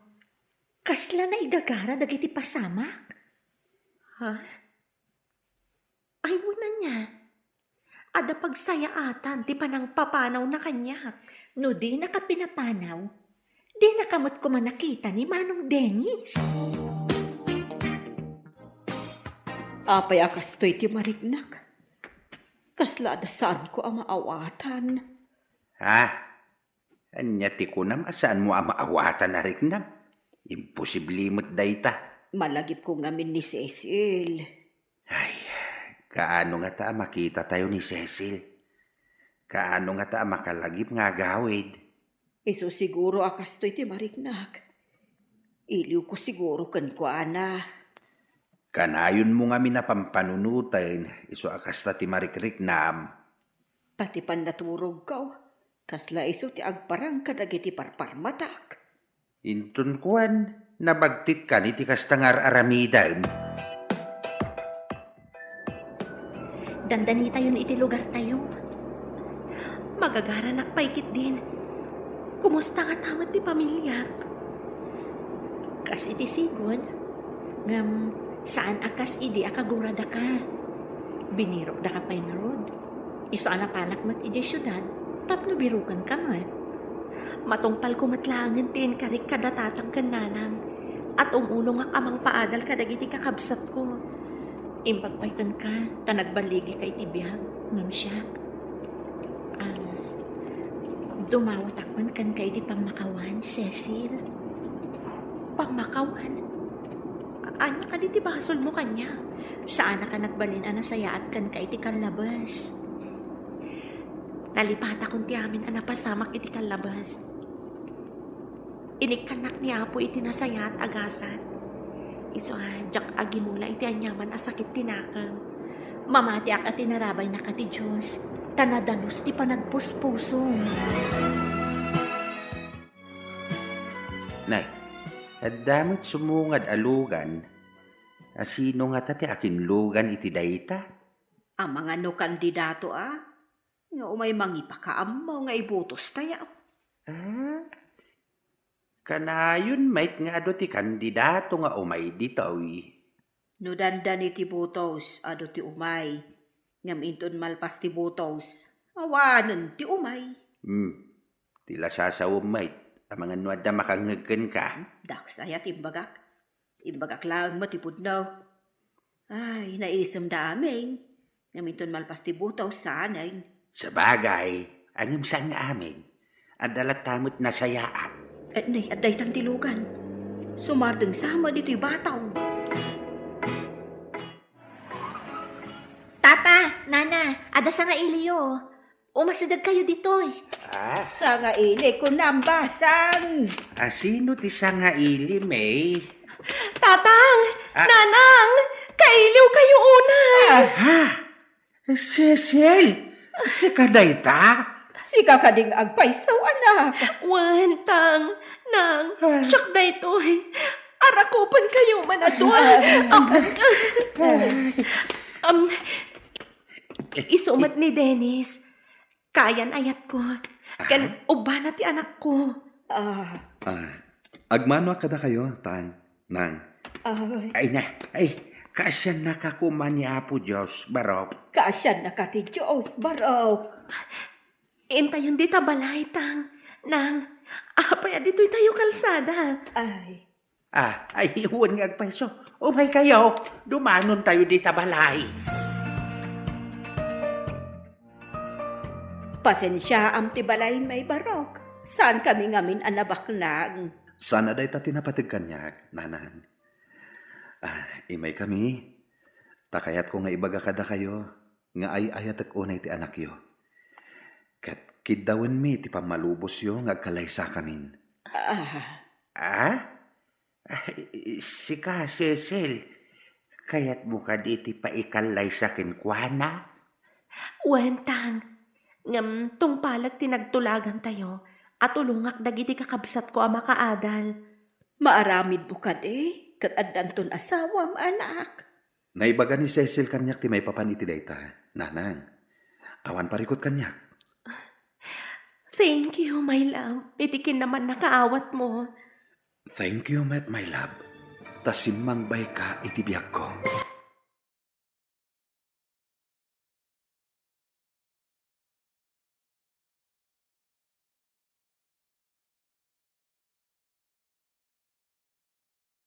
Kasla naigagara dagiti pasamak? Ha? Ay, wen ania. Adda pagsayaatan ti panangpapanawna kaniak. No dinaka pinapanaw, dinaka met koma nakita ni Manong Dennis. Apay a kastoy ti mariknak? Kasla adda saanko a maawatan. Ha? Ania ti kunam a saanmo a maawatan a riknam? Imposible met dayta. Malagipko ngamin ni Cecil. Ay, kaano ngata a makitatayo ni Cecil? Kaano ngata a makalagip nga agawid? Isu siguro a kastoy ti mariknak. Iliwko siguro kenkuana. Kanayonmo ngamin a pampanunoten isu a kasta ti marikriknam. Pati pannaturogko, kasla isu ti agparang kadagiti parparmatak. Inton kuan, nabagtitkani ti kasta nga ar-aramidem. Dandanitayon iti lugartayo. Magagaranak pay ketdin. Kumusta ngata met ti pamiliak? Kas iti sigud, ngem saan a kas idi a kaguradaka. Binirokdaka pay ngarud. Isu a napanak met idiay siudad tapno birokenka met. Matungpalko met laengen ti inkarik kada tatang ken nanang, a tumulongak a mangpaadal kadagiti kakabsatko. Imbag pay kenka, ta nagballigika iti biag, ngem siak, ah, dumawatak man kenka iti pammakawan, Cecil. Pammakawan? Ania kadi ti basolmo kaniak? Saanak a nagbalin a nasayaat kenka iti kallabes. Nalipatakon ti amin a napasamak iti kallabes. Inikkannak ni Apo iti nasayaat a gasat. Isu a diak agimula iti aniaman a sakit ti nakem. Mamatiak a tinarabaynaka ti Dios, ta nadalus ti panagpuspusom. Nay, adda met sumungad a lugan. A sino ngata ti akinlugan iti dayta? Amangan no kandidato a, nga umay mangipakaammo nga ibotos tayo. Ah, kanayon met nga adu ti kandidato nga umay ditoy. No dandani ti botos, adu ti umay. Ngem inton malpas ti botos, awanen ti umay. Hmm. Ti lasasawem met, amangan no adda makangngeg kenka. Dakes aya ti imbagak. Imbagak laeng met ti pudno. Ay, naisem da amin. Ngem inton malpas ti botos, saanen. Sabagay, ngem saan nga amin. Adda latta met nasayaat. Eh, nay, adda itan ti lugan. Sumardeng sa met ditoy bataw. Tata, Nana, adda sangailiyo. Umasideg kayo ditoy. Ah? Sangaili, kunam, basang. A sino ti sangaili, May? Tatang! Ah. Nanang! Kailiw kayo unay! Ah. Ha? Cecil, sika dayta? Sika kading agpayso, anak. Wen, Tang, Nang, ah, siak daytoy. Arakupen kayo man adu. Ah. Um, isu met ni Dennis. Kayan ayatko. Ken ubbana ti anakko. Ah. Ah, agmanoak kadakayo, Tang, Nang. Ay. Ay na, ay, kaasiannaka koma ni Apo Dios, barok. Kaasiannaka ti Dios, barok. Intayon dita balay, Tang, Nang. Apay a ditoy tayo kalsada? Ay. Ah, ay, wen nga agpayso. Umay kayo, dumanon tayo dita balay. Pasensiaam ti balay, May, barok. Saan kami ngamin a nabaknang. Saan a dayta ti napateg kaniak, Nanang. Ah, imay kami. Ta kayatko nga ibaga kadakayo nga ay-ayatek unay ti anakyo. Ket kiddawenmi ti pammalubosyo nga agkallaysakamin. Ah. Ah? Ay, sika, Cecil, kayatmo kadi ti paikallaysa kenkuana? Wen, Tang. Ngem tungpalek ti nagtulagantayo a tulongak dagiti kakabsatko a makaadal. Maaramidmo kadi ket addanton asawam, anak? Naibaga ni Cecil kaniak ti maipapan iti dayta, Nanang. Awan parikut kaniak. Thank you, my love, iti kinamannakaawatmo. Thank you met, my love, ta simmangbayka iti biagko.